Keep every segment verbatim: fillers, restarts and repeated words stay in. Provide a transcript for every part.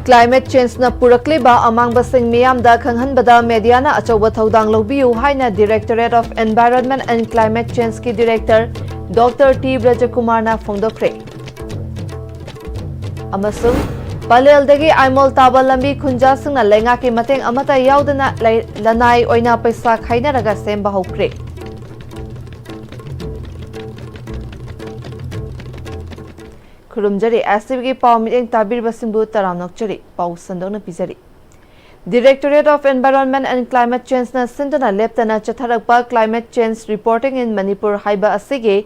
Climate change-ꯅ ꯄꯨꯔꯛꯂꯤꯕ ꯑꯃꯥꯡꯕꯁꯤꯡ ꯃꯤꯌꯥꯝꯗ ꯈꯪꯍꯟꯕꯗ media-ꯅ ꯑꯆꯧꯕ ꯊꯧꯗꯥꯡ ꯂꯧꯕꯤꯌꯨ ꯍꯥꯏꯅ Directorate of Environment and Climate Change-ꯀꯤ Director Doctor T ꯕ꯭ꯔꯖꯀꯨꯃꯥꯔꯅ ꯐꯣꯡꯗꯣꯛꯈ꯭ꯔꯦ꯫ ꯑꯃꯁꯨꯡ ꯄꯂꯦꯜꯗꯒꯤ ꯑꯥꯏꯃꯣꯜ ꯇꯥꯕ ꯂꯝꯕꯤ ꯈꯨꯟꯖꯥꯁꯤꯡꯅ ꯂꯩꯉꯥꯛꯀꯤ ꯃꯇꯦꯡ ꯑꯃꯠꯇ ꯌꯥꯎꯗꯅ ꯂꯩ-, ꯂꯅꯥꯏ ꯑꯣꯏꯅ ꯄꯩꯁꯥ ꯈꯥꯏꯅꯔꯒ ꯁꯦꯝꯕ ꯍꯧꯈ꯭ꯔꯦ꯫ ꯈꯨꯔꯨꯝꯖꯔꯤ꯫ ꯑꯦꯁ ꯇꯤ ꯚꯤꯒꯤ ꯄꯥꯎ ꯃꯤꯠꯌꯦꯡ ꯇꯥꯕꯤꯔꯤꯕꯁꯤꯡꯕꯨ ꯇꯔꯥꯝꯅ ꯑꯣꯛꯆꯔꯤ꯫ ꯄꯥꯎ ꯁꯟꯗꯣꯛꯅ ꯄꯤꯖꯔꯤ꯫ Directorate of Environment and Climate Change-ꯅ ꯁꯤꯟꯗꯨꯅ ꯂꯦꯞꯇꯅ ꯆꯠꯊꯔꯛꯄ Climate Change Reporting in Manipur ꯍꯥꯏꯕ ꯑꯁꯤꯒꯤ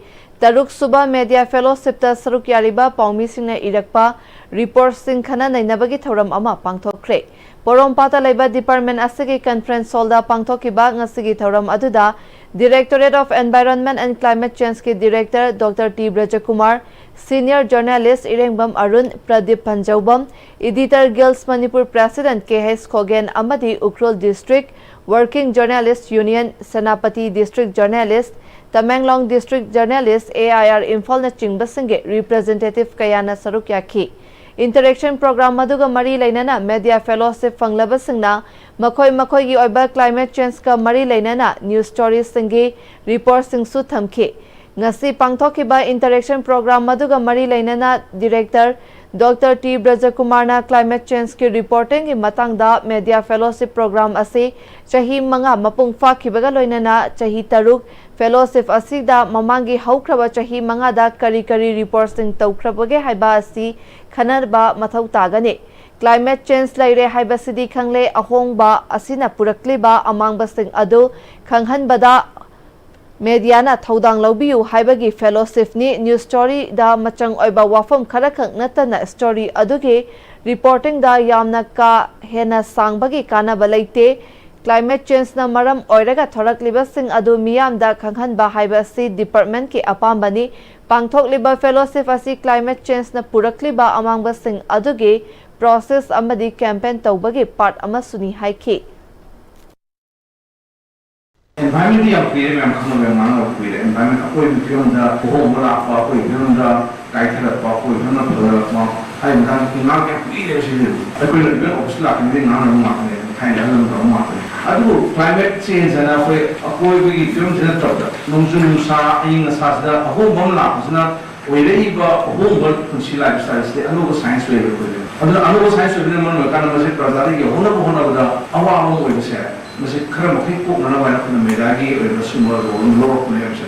ꯇꯔꯨꯛ ꯁꯨꯕ media fellowship-ꯇ ꯁꯔꯨꯛ ꯌꯥꯔꯤꯕ ꯄꯥꯎꯃꯤꯁꯤꯡꯅ ꯏꯔꯛꯄ report-ꯁꯤꯡ ꯈꯟꯅ ꯅꯩꯅꯕꯒꯤ ꯊꯧꯔꯝ ꯑꯃ ꯄꯥꯡꯊꯣꯛꯈ꯭ꯔꯦ꯫ ꯄꯣꯔꯣꯝꯄꯥꯠꯇ ꯂꯩꯕ department ꯑꯁꯤꯒꯤ conference hall-ꯗ ꯄꯥꯡꯊꯣꯛꯈꯤꯕ ꯉꯁꯤꯒꯤ ꯊꯧꯔꯝ ꯑꯗꯨꯗ Directorate of Environment and Climate Change-ꯀꯤ Director Doctor T Brajkumar, Senior Journalist Irengbam Arun, Pradip Panjoubam, Editor Guilds Manipur President K H Khogen ꯑꯃꯗꯤ Ukhrul District Working Journalist Union, Senapati District Journalist, Tamenglong District Journalist, A I R ꯏꯝꯐꯥꯜꯅꯆꯤꯡꯕꯁꯤꯡꯒꯤ representative ꯀꯌꯥꯅ ꯁꯔꯨꯛ ꯌꯥꯈꯤ꯫ Interaction program ꯑꯗꯨꯒ ꯃꯔꯤ ꯂꯩꯅꯅ media fellowship ꯐꯪꯂꯕꯁꯤꯡꯅ ꯃꯈꯣꯏ ꯃꯈꯣꯏꯒꯤ ꯑꯣꯏꯕ climate change-ꯀ ꯃꯔꯤ ꯂꯩꯅꯅ news story-ꯁꯤꯡꯒꯤ report-ꯁꯤꯡꯁꯨ ꯊꯝꯈꯤ꯫ ꯉꯁꯤ ꯄꯥꯡꯊꯣꯛꯈꯤꯕ interaction program ꯑꯗꯨꯒ ꯃꯔꯤ ꯂꯩꯅꯅ Director Doctor T ꯕ꯭ꯔꯖꯀꯨꯃꯥꯔꯅ climate change-ꯀꯤ reporting-ꯒꯤ ꯃꯇꯥꯡꯗ media fellowship program ꯑꯁꯤ ꯆꯍꯤ ꯃꯉꯥ ꯃꯄꯨꯡ ꯐꯥꯈꯤꯕꯒ ꯂꯣꯏꯅꯅ ꯆꯍꯤ ꯇꯔꯨꯛ fellowship ꯑꯁꯤꯗ ꯃꯃꯥꯡꯒꯤ ꯍꯧꯈ꯭ꯔꯕ ꯆꯍꯤ ꯃꯉꯥꯗ ꯀꯔꯤ ꯀꯔꯤ report-ꯁꯤꯡ ꯇꯧꯈ꯭ꯔꯕꯒꯦ ꯍꯥꯏꯕ ꯑꯁꯤ ꯈꯟꯅꯕ ꯃꯊꯧ ꯇꯥꯒꯅꯤ꯫ Climate change ꯂꯩꯔꯦ ꯍꯥꯏꯕꯁꯤꯗꯤ ꯈꯪꯂꯦ, ꯑꯍꯣꯡꯕ ꯑꯁꯤꯅ ꯄꯨꯔꯛꯂꯤꯕ ꯑꯃꯥꯡꯕꯁꯤꯡ ꯑꯗꯨ ꯈꯪꯍꯟꯕꯗ media-ꯅ ꯊꯧꯗꯥꯡ ꯂꯧꯕꯤꯌꯨ ꯍꯥꯏꯕꯒꯤ fellowship-ꯅꯤ꯫ News story-ꯗ ꯃꯆꯪ ꯑꯣꯏꯕ ꯋꯥꯐꯝ ꯈꯔꯈꯛ ꯅꯠꯇꯅ story ꯑꯗꯨꯒꯤ reporting-ꯗ ꯌꯥꯝꯅ ꯀꯥ ꯍꯦꯟꯅ ꯁꯥꯡꯕꯒꯤ ꯀꯥꯟꯅꯕ ꯂꯩꯇꯦ꯫ Climate change-ꯅ ꯃꯔꯝ ꯑꯣꯏꯔꯒ ꯊꯣꯔꯛꯂꯤꯕꯁꯤꯡ ꯑꯗꯨ ꯃꯤꯌꯥꯝꯗ ꯈꯪꯍꯟꯕ ꯍꯥꯏꯕ ꯑꯁꯤ department-ꯀꯤ ꯑꯄꯥꯝꯕꯅꯤ꯫ ꯄꯥꯡꯊꯣꯛꯂꯤꯕ fellowship ꯑꯁꯤ climate change-ꯅ ꯄꯨꯔꯛꯂꯤꯕ ꯑꯃꯥꯡꯕꯁꯤꯡ ꯑꯗꯨꯒꯤ process ꯑꯃꯗꯤ campaign ꯇꯧꯕꯒꯤ part ꯑꯃꯁꯨꯅꯤ ꯍꯥꯏꯈꯤ꯫ Environment ꯌꯥꯝ ꯀꯨꯏꯔꯦ, ꯃꯌꯥꯝ ꯈꯪꯅꯕ, ꯌꯥꯝ ꯉꯥꯡꯅꯕ ꯀꯨꯏꯔꯦ꯫ Environment ꯑꯀꯣꯏꯕꯒꯤ ꯐꯤꯕꯝꯗ ꯑꯍꯣꯡꯕ ꯂꯥꯛꯄ, ꯑꯀꯣꯏꯕꯒꯤ ꯐꯤꯕꯝꯗ ꯀꯥꯏꯊꯔꯛꯄ, ꯑꯀꯣꯏꯕꯒꯤ ꯐꯤꯕꯝꯗ ꯐꯒꯠꯂꯛꯄ, ꯑꯩ ꯃꯇꯥꯡꯗ ꯉꯥꯡ ꯌꯥꯝ ꯀꯨꯏꯔꯦꯕ ꯁꯤꯗꯤ꯫ ꯑꯩꯈꯣꯏꯅ even office ꯂꯥꯛꯄꯗꯗꯤ ꯉꯥꯡꯅꯕ ꯉꯥꯛꯇꯅꯦ, ꯊꯥꯏꯅ ꯑꯍꯜ ꯂꯃꯟ ꯇꯧꯕ ꯉꯥꯛꯇꯅꯦ꯫ ꯑꯗꯨꯕꯨ climate change ꯍꯥꯏꯅ ꯑꯩꯈꯣꯏ ꯑꯀꯣꯏꯕꯒꯤ ꯐꯤꯕꯝꯁꯤ ꯅꯠꯇꯕꯗ, ꯅꯣꯡꯖꯨ ꯅꯨꯡꯁꯥ ꯑꯏꯪ ꯑꯁꯥꯁꯤꯗ ꯑꯍꯣꯡꯕ ꯑꯃ ꯂꯥꯛꯄꯁꯤꯅ ꯑꯣꯏꯔꯛꯏꯕ ꯑꯍꯣꯡꯕ ꯄꯨꯟꯁꯤ lifestyle ꯁꯤꯗꯤ ꯑꯅꯧꯕ science ꯑꯣꯏꯌꯦꯕ ꯑꯩꯈꯣꯏꯗꯤ꯫ ꯑꯗꯨꯅ ꯑꯅꯧꯕ science ꯑꯣꯏꯕꯅ ꯃꯔꯝ ꯑꯣꯏꯔꯀꯥꯟꯗ ꯃꯁꯤ ꯄ꯭ꯔꯖꯥꯗ ꯌꯧꯍꯟꯅꯕ ꯍꯣꯠꯅꯕꯗ ꯑꯋꯥꯕ ꯑꯃ ꯑꯣꯏꯕꯁꯦ, ꯃꯁꯤ ꯈꯔ ꯃꯈꯩ ꯀꯣꯛꯅꯅꯕ ꯍꯥꯏꯅ ꯑꯩꯈꯣꯏꯅ mediaꯒꯤ ꯑꯣꯏꯕ ꯁꯤꯒꯨꯝꯕ role ꯑꯃ ꯂꯧꯔꯛꯄꯅꯦ ꯍꯥꯏꯕꯁꯦ꯫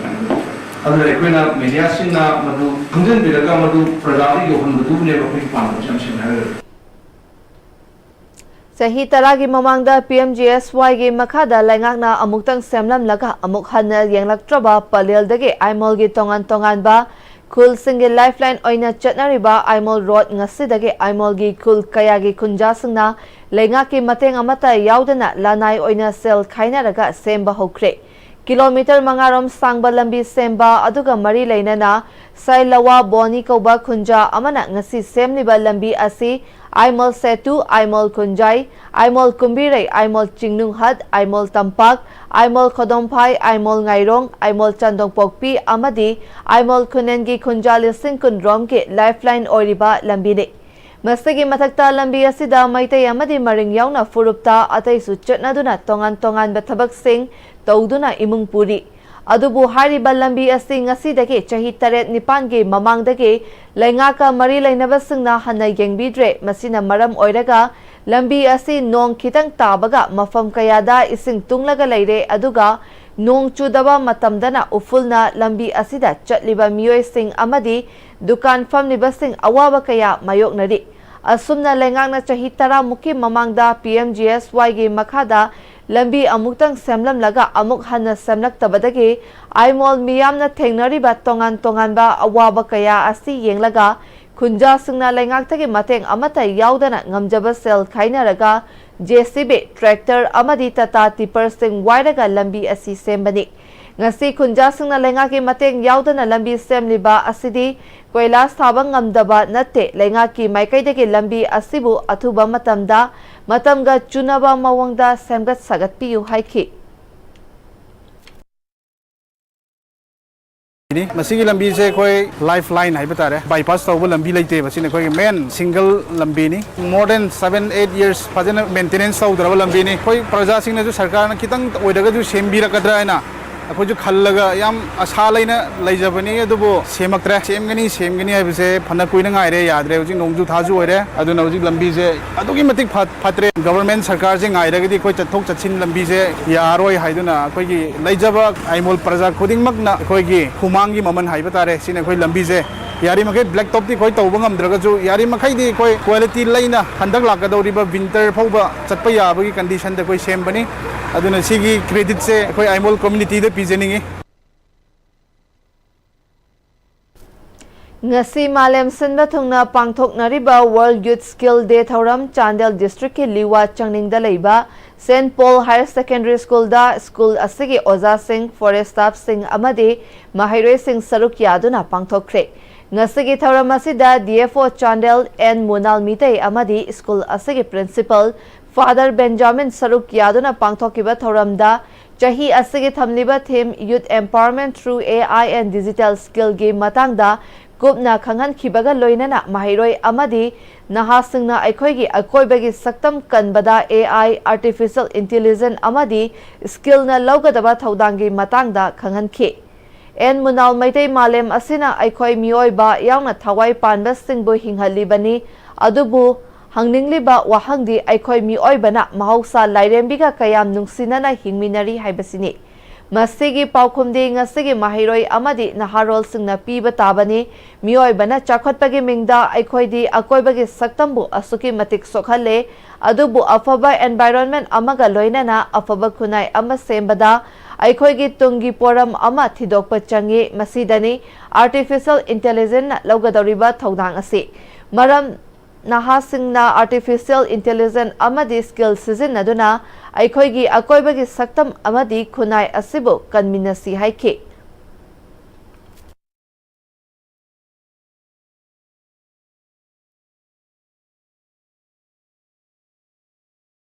ꯑꯗꯨꯅ ꯑꯩꯈꯣꯏꯅ mediaꯁꯤꯡꯅ ꯃꯗꯨ ꯈꯪꯖꯤꯟꯕꯤꯔꯒ ꯃꯗꯨ ꯄ꯭ꯔꯖꯥꯗ ꯌꯧꯍꯟꯕꯗꯨꯕꯨꯅꯦꯕ ꯑꯩꯈꯣꯏꯒꯤ ꯄꯥꯟꯗꯝꯁꯦ, ꯌꯥꯝ ꯁꯦꯡꯅ ꯍꯥꯏꯔꯒꯗꯤ꯫ ꯆꯍꯤ ꯇꯔꯥꯒꯤ ꯃꯃꯥꯡꯗ ꯄꯤ ꯑꯦꯝ ꯖꯤ ꯑꯦꯁ ꯋꯥꯏꯒꯤ ꯃꯈꯥꯗ ꯂꯩꯉꯥꯛꯅ ꯑꯃꯨꯛꯇꯪ ꯁꯦꯝꯂꯝꯂꯒ ꯑꯃꯨꯛ ꯍꯟꯅ ꯌꯦꯡꯂꯛꯇ꯭ꯔꯕ ꯄꯂꯦꯜꯗꯒꯤ ꯑꯥꯏꯃꯣꯜꯒꯤ ꯇꯣꯉꯥꯟ ꯇꯣꯉꯥꯟꯕ ꯈꯨꯜꯁꯤꯡꯒꯤ lifeline ꯑꯣꯏꯅ ꯆꯠꯅꯔꯤꯕ ꯑꯥꯏꯃꯣꯜ ꯔꯣꯗ ꯉꯁꯤꯗꯒꯤ ꯑꯥꯏꯃꯣꯜꯒꯤ ꯈꯨꯜ ꯀꯌꯥꯒꯤ ꯈꯨꯟꯖꯥꯁꯤꯡꯅ ꯂꯩꯉꯥꯛꯀꯤ ꯃꯇꯦꯡ ꯑꯃꯠꯇ ꯌꯥꯎꯗꯅ ꯂꯅꯥꯏ ꯑꯣꯏꯅ ꯁꯦꯜ ꯈꯥꯏꯅꯔꯒ ꯁꯦꯝꯕ ꯍꯧꯈ꯭ꯔꯦ꯫ ꯀꯤꯂꯣꯃꯤꯇꯔ ꯃꯉꯥꯔꯣꯝ ꯁꯥꯡꯕ ꯂꯝꯕꯤ ꯁꯦꯝꯕ ꯑꯗꯨꯒ ꯃꯔꯤ ꯂꯩꯅꯅ ꯁꯥꯏꯂꯋꯥ ꯕꯣꯅꯤ ꯀꯧꯕ ꯈꯨꯟꯖꯥ ꯑꯃꯅ ꯉꯁꯤ ꯁꯦꯝꯂꯤꯕ ꯂꯝꯕꯤ ꯑꯁꯤ ꯑꯥꯏꯃꯣꯜ ꯁꯦꯇꯨ, ꯑꯥꯏꯃꯣꯜ ꯈꯨꯟꯖꯥꯏ, ꯑꯥꯏꯃꯣꯜ ꯀꯨꯝꯕꯤꯔꯩ, ꯑꯥꯏꯃꯣꯜ ꯆꯤꯡꯅꯨꯡꯍꯠ, ꯑꯥꯏꯃꯣꯜ ꯇꯝꯄꯥꯛ, ꯑꯥꯏꯃꯣꯜ ꯈꯣꯗꯣꯝꯐꯥꯏ, ꯑꯥꯏꯃꯣꯜ ꯉꯥꯏꯔꯣꯡ, ꯑꯥꯏꯃꯣꯜ ꯆꯥꯟꯗꯣꯡꯄꯣꯛꯄꯤ ꯑꯃꯗꯤ ꯑꯥꯏꯃꯣꯜ ꯈꯨꯅꯦꯟꯒꯤ ꯈꯨꯟꯖꯥ ꯂꯤꯁꯤꯡ ꯀꯨꯟ ꯔꯣꯝꯒꯤ lifeline ꯑꯣꯏꯔꯤꯕ ꯂꯝꯕꯤꯅꯤ꯫ ꯃꯁꯤꯒꯤ ꯃꯊꯛꯇ ꯂꯝꯕꯤ ꯑꯁꯤꯗ ꯃꯩꯇꯩ ꯑꯃꯗꯤ ꯃꯔꯤꯡ ꯌꯥꯎꯅ ꯐꯨꯔꯨꯞꯇ ꯑꯇꯩꯁꯨ ꯆꯠꯅꯗꯨꯅ ꯇꯣꯉꯥꯟ ꯇꯣꯉꯥꯟꯕ ꯊꯕꯛꯁꯤꯡ ꯇꯧꯗꯨꯅ ꯏꯃꯨꯡ ꯄꯨꯔꯤ꯫ ꯑꯗꯨꯕꯨ ꯍꯥꯏꯔꯤꯕ ꯂꯝꯕꯤ ꯑꯁꯤ ꯉꯁꯤꯗꯒꯤ ꯆꯍꯤ ꯇꯔꯦꯠ ꯅꯤꯄꯥꯟꯒꯤ ꯃꯃꯥꯡꯗꯒꯤ ꯂꯩꯉꯥꯛꯀ ꯃꯔꯤ ꯂꯩꯅꯕꯁꯤꯡꯅ ꯍꯟꯅ ꯌꯦꯡꯕꯤꯗ꯭ꯔꯦ꯫ ꯃꯁꯤꯅ ꯃꯔꯝ ꯑꯣꯏꯔꯒ ꯂꯝꯕꯤ ꯑꯁꯤ ꯅꯣꯡ ꯈꯤꯇꯪ ꯇꯥꯕꯒ ꯃꯐꯝ ꯀꯌꯥꯗ ꯏꯁꯤꯡ ꯇꯨꯡꯂꯒ ꯂꯩꯔꯦ, ꯑꯗꯨꯒ ꯅꯣꯡ ꯆꯨꯗꯕ ꯃꯇꯝꯗꯅ ꯎꯐꯨꯜꯅ ꯂꯝꯕꯤ ꯑꯁꯤꯗ ꯆꯠꯂꯤꯕ ꯃꯤꯑꯣꯏꯁꯤꯡ ꯑꯃꯗꯤ ꯗꯨꯀꯥꯟ ꯐꯝꯂꯤꯕꯁꯤꯡ ꯑꯋꯥꯕ ꯀꯌꯥ ꯃꯥꯌꯣꯛꯅꯔꯤ꯫ ꯑꯁꯨꯝꯅ ꯂꯩꯉꯥꯛꯅ ꯆꯍꯤ ꯇꯔꯥꯃꯨꯛꯀꯤ ꯃꯃꯥꯡꯗ ꯄꯤ ꯑꯦꯝ ꯖꯤ ꯑꯦꯁ ꯋꯥꯏꯒꯤ ꯃꯈꯥꯗ ꯂꯝꯕꯤ ꯑꯃꯨꯛꯇꯪ ꯁꯦꯝꯂꯝꯂꯒ ꯑꯃꯨꯛ ꯍꯟꯅ ꯁꯦꯝꯂꯛꯇꯕꯗꯒꯤ ꯑꯥꯏꯃꯣꯜ ꯃꯤꯌꯥꯝꯅ ꯊꯦꯡꯅꯔꯤꯕ ꯇꯣꯉꯥꯟ ꯇꯣꯉꯥꯟꯕ ꯑꯋꯥꯕ ꯀꯌꯥ ꯑꯁꯤ ꯌꯦꯡꯂꯒ ꯈꯨꯟꯖꯥꯁꯤꯡꯅ ꯂꯩꯉꯥꯛꯇꯒꯤ ꯃꯇꯦꯡ ꯑꯃꯠꯇ ꯌꯥꯎꯗꯅ ꯉꯝꯖꯕ ꯁꯦꯜ ꯈꯥꯏꯅꯔꯒ ꯖꯦ ꯁꯤ ꯕꯤ, tractor ꯑꯃꯗꯤ ꯇꯥꯇꯥ ꯇꯤꯄꯔꯁꯤꯡ ꯋꯥꯏꯔꯒ ꯂꯝꯕꯤ ꯑꯁꯤ ꯁꯦꯝꯕꯅꯤ꯫ ꯉꯁꯤ ꯈꯨꯟꯖꯥꯁꯤꯡꯅ ꯂꯩꯉꯥꯛꯀꯤ ꯃꯇꯦꯡ ꯌꯥꯎꯗꯅ ꯂꯝꯕꯤ ꯁꯦꯝꯂꯤꯕ ꯑꯁꯤꯗꯤ ꯀꯣꯏꯂꯥꯁ ꯊꯥꯕ ꯉꯝꯗꯕ ꯅꯠꯇꯦ꯫ ꯂꯩꯉꯥꯛꯀꯤ ꯃꯥꯏꯀꯩꯗꯒꯤ ꯂꯝꯕꯤ ꯑꯁꯤꯕꯨ ꯑꯊꯨꯕ ꯃꯇꯝꯗ ꯃꯇꯝꯒ ꯆꯨꯅꯕ ꯃꯑꯣꯡꯗ ꯁꯦꯝꯒꯠ ꯁꯥꯒꯠꯄꯤꯌꯨ ꯍꯥꯏꯈꯤ꯫ ꯃꯁꯤꯒꯤ ꯂꯝꯕꯤꯁꯦ ꯑꯩꯈꯣꯏ ꯂꯥꯏꯐ ꯂꯥꯏꯟ ꯍꯥꯏꯕ ꯇꯥꯔꯦ, ꯕꯥꯏꯄꯥꯁ ꯇꯧꯕ ꯂꯝꯕꯤ ꯂꯩꯇꯦꯕ꯫ ꯁꯤꯅ ꯑꯩꯈꯣꯏꯒꯤ ꯃꯦꯟ ꯁꯤꯡꯒꯜ ꯂꯝꯕꯤꯅꯤ꯫ More than seven eight years ꯐꯖꯅ ꯃꯦꯟꯇꯦꯅꯦꯟꯁ ꯇꯧꯗ꯭ꯔꯕ ꯂꯝꯕꯤꯅꯤ꯫ ꯑꯩꯈꯣꯏ ꯄ꯭ꯔꯖꯥꯁꯤꯡꯅꯁꯨ ꯁꯔꯀꯥꯔꯅ ꯈꯤꯇꯪ ꯑꯣꯏꯔꯒꯁꯨ ꯁꯦꯝꯕꯤꯔꯛꯀꯗ꯭ꯔꯥ ꯍꯥꯏꯅ ꯑꯩꯈꯣꯏꯁꯨ ꯈꯜꯂꯒ ꯌꯥꯝ ꯑꯁꯥ ꯂꯩꯅ ꯂꯩꯖꯕꯅꯤ꯫ ꯑꯗꯨꯕꯨ ꯁꯦꯝꯃꯛꯇ꯭ꯔꯦ꯫ ꯁꯦꯝꯒꯅꯤ, ꯁꯦꯝꯒꯅꯤ ꯍꯥꯏꯕꯁꯦ ꯐꯅ ꯀꯨꯏꯅ ꯉꯥꯏꯔꯦ, ꯌꯥꯗ꯭ꯔꯦ꯫ ꯍꯧꯖꯤꯛ ꯅꯣꯡꯖꯨ ꯊꯥꯁꯨ ꯑꯣꯏꯔꯦ, ꯑꯗꯨꯅ ꯍꯧꯖꯤꯛ ꯂꯝꯕꯤꯁꯦ ꯑꯗꯨꯛꯀꯤ ꯃꯇꯤꯛ ꯐꯠ-, ꯐꯠꯇ꯭ꯔꯦ꯫ ꯒꯚꯔꯟꯃꯦꯟꯠ ꯁꯔꯀꯥꯔꯁꯦ ꯉꯥꯏꯔꯒꯗꯤ ꯑꯩꯈꯣꯏ ꯆꯠꯊꯣꯛ ꯆꯠꯁꯤꯟ ꯂꯝꯕꯤꯁꯦ ꯌꯥꯔꯣꯏ ꯍꯥꯏꯗꯨꯅ ꯑꯩꯈꯣꯏꯒꯤ ꯂꯩꯖꯕ ꯑꯥꯏꯃꯣꯜ ꯄ꯭ꯔꯖꯥ ꯈꯨꯗꯤꯡꯃꯛꯅ ꯑꯩꯈꯣꯏꯒꯤ ꯍꯨꯃꯥꯡꯒꯤ ꯃꯃꯜ ꯍꯥꯏꯕ ꯇꯥꯔꯦ, ꯁꯤꯅ ꯑꯩꯈꯣꯏ ꯂꯝꯕꯤꯁꯦ ꯌꯥꯔꯤꯃꯈꯩ ꯕ꯭ꯂꯦꯛ ꯇꯣꯞꯇꯤ ꯑꯩꯈꯣꯏ ꯇꯧꯕ ꯉꯝꯗ꯭ꯔꯒꯁꯨ, ꯌꯥꯔꯤꯃꯈꯩꯗꯤ ꯑꯩꯈꯣꯏ ꯀ꯭ꯋꯥꯂꯤꯇꯤ ꯂꯩꯅ ꯍꯟꯗꯛ ꯂꯥꯛꯀꯗꯧꯔꯤꯕ ꯋꯤꯟꯇꯔ ꯐꯥꯎꯕ ꯆꯠꯄ ꯌꯥꯕꯒꯤ ꯀꯟꯗꯤꯁꯟꯗ ꯑꯩꯈꯣꯏ ꯁꯦꯝꯕꯅꯤ꯫ ꯑꯗꯨꯅ ꯁꯤꯒꯤ ꯀ꯭ꯔꯦꯗꯤꯠꯁꯦ ꯑꯩꯈꯣꯏ ꯑꯥꯏꯃꯣꯜ ꯀꯝꯃ꯭ꯌꯨꯅꯤꯇꯤꯗ ꯄꯤꯖꯅꯤꯡꯉꯤ꯫ ꯉꯁꯤ ꯃꯥꯂꯦꯝ ꯁꯤꯟꯕ ꯊꯨꯡꯅ ꯄꯥꯡꯊꯣꯛꯅꯔꯤꯕ World Youth Skill Day ꯊꯧꯔꯝ ꯆꯥꯟꯗꯦꯜ ꯗꯤꯁꯇ꯭ꯔꯤꯛꯀꯤ ꯂꯤꯋꯥ ꯆꯥꯡꯅꯤꯡꯗ ꯂꯩꯕ ꯁꯦꯟꯠ ꯄꯣꯜ ꯍꯥꯌꯔ ꯁꯦꯀꯦꯟꯗꯔꯤ ꯁ꯭ꯀꯨꯜꯗ ꯁ꯭ꯀꯨꯜ ꯑꯁꯤꯒꯤ ꯑꯣꯖꯥꯁꯤꯡ, ꯐꯣꯔꯦꯁ꯭ꯠ ꯁ꯭ꯇꯥꯐꯁꯤꯡ ꯑꯃꯗꯤ ꯃꯍꯩꯔꯣꯏꯁꯤꯡ ꯁꯔꯨꯛ ꯌꯥꯗꯨꯅ ꯄꯥꯡꯊꯣꯛꯈ꯭ꯔꯦ꯫ ꯉꯁꯤꯒꯤ ꯊꯧꯔꯝ ꯑꯁꯤꯗ D F O Chandel and ꯃꯨꯅꯥꯜ Meitei ꯑꯃꯗꯤ ꯁ꯭ꯀꯨꯜ ꯑꯁꯤꯒꯤ ꯄ꯭ꯔꯤꯟꯁꯤꯄꯜ ꯐꯥꯗꯔ ꯕꯦꯟꯖꯥꯃꯤꯟ ꯁꯔꯨꯛ ꯌꯥꯗꯨꯅ ꯄꯥꯡꯊꯣꯛꯈꯤꯕ ꯊꯧꯔꯝꯗ ꯆꯍꯤ ꯑꯁꯤꯒꯤ ꯊꯝꯂꯤꯕ theme Youth Empowerment through A I and Digital Skill ꯒꯤ ꯃꯇꯥꯡꯗ ꯀꯨꯞꯅ ꯈꯪꯍꯟꯈꯤꯕꯒ ꯂꯣꯏꯅꯅ ꯃꯍꯩꯔꯣꯏ ꯑꯃꯗꯤ ꯅꯍꯥꯁꯤꯡꯅ ꯑꯩꯈꯣꯏꯒꯤ ꯑꯀꯣꯏꯕꯒꯤ ꯁꯛꯇꯝ ꯀꯟꯕꯗ A I, Artificial Intelligence ꯑꯃꯗꯤ skill ꯅ ꯂꯧꯒꯗꯕ ꯊꯧꯗꯥꯡꯒꯤ ꯃꯇꯥꯡꯗ ꯈꯪꯍꯟꯈꯤ꯫ ꯑꯦꯟ ꯃꯨꯅꯥꯜ ꯃꯩꯇꯩ ꯃꯥꯂꯦꯝ ꯑꯁꯤꯅ ꯑꯩꯈꯣꯏ ꯃꯤꯑꯣꯏꯕ ꯌꯥꯎꯅ ꯊꯋꯥꯏ ꯄꯥꯟꯕꯁꯤꯡꯕꯨ ꯍꯤꯡꯍꯜꯂꯤꯕꯅꯤ, ꯑꯗꯨꯕꯨ ꯍꯪꯅꯤꯡꯂꯤꯕ ꯋꯥꯍꯪꯗꯤ ꯑꯩꯈꯣꯏ ꯃꯤꯑꯣꯏꯕꯅ ꯃꯍꯧꯁꯥ ꯂꯥꯏꯔꯦꯝꯕꯤꯒ ꯀꯌꯥꯝ ꯅꯨꯡꯁꯤꯅꯅ ꯍꯤꯡꯃꯤꯟꯅꯔꯤ ꯍꯥꯏꯕꯁꯤꯅꯤ꯫ ꯃꯁꯤꯒꯤ ꯄꯥꯎꯈꯨꯝꯗꯤ ꯉꯁꯤꯒꯤ ꯃꯍꯩꯔꯣꯏ ꯑꯃꯗꯤ ꯅꯍꯥꯔꯣꯜꯁꯤꯡꯅ ꯄꯤꯕ ꯇꯥꯕꯅꯤ꯫ ꯃꯤꯑꯣꯏꯕꯅ ꯆꯥꯎꯈꯠꯄꯒꯤ ꯃꯤꯡꯗ ꯑꯩꯈꯣꯏꯗꯤ ꯑꯀꯣꯏꯕꯒꯤ ꯁꯛꯇꯝꯕꯨ ꯑꯁꯨꯛꯀꯤ ꯃꯇꯤꯛ ꯁꯣꯛꯍꯜꯂꯦ, ꯑꯗꯨꯕꯨ ꯑꯐꯕ environment ꯑꯃꯒ ꯂꯣꯏꯅꯅ ꯑꯐꯕ ꯈꯨꯟꯅꯥꯏ ꯑꯃ ꯁꯦꯝꯕꯗ ꯑꯩꯈꯣꯏꯒꯤ ꯇꯨꯡꯒꯤ ꯄꯣꯔꯝ ꯑꯃ ꯊꯤꯗꯣꯛꯄ ꯆꯪꯏ꯫ ꯃꯁꯤꯗꯅꯤ Artificial Intelligence ꯅ ꯂꯧꯒꯗꯧꯔꯤꯕ ꯊꯧꯗꯥꯡ ꯑꯁꯤ꯫ ꯃꯔꯝ, ꯅꯍꯥꯁꯤꯡꯅ Artificial Intelligence ꯑꯃꯗꯤ skill ꯁꯤꯖꯤꯟꯅꯗꯨꯅ ꯑꯩꯈꯣꯏꯒꯤ ꯑꯀꯣꯏꯕꯒꯤ ꯁꯛꯇꯝ ꯑꯃꯗꯤ ꯈꯨꯟꯅꯥꯏ ꯑꯁꯤꯕꯨ ꯀꯟꯃꯤꯟꯅꯁꯤ ꯍꯥꯏꯈꯤ꯫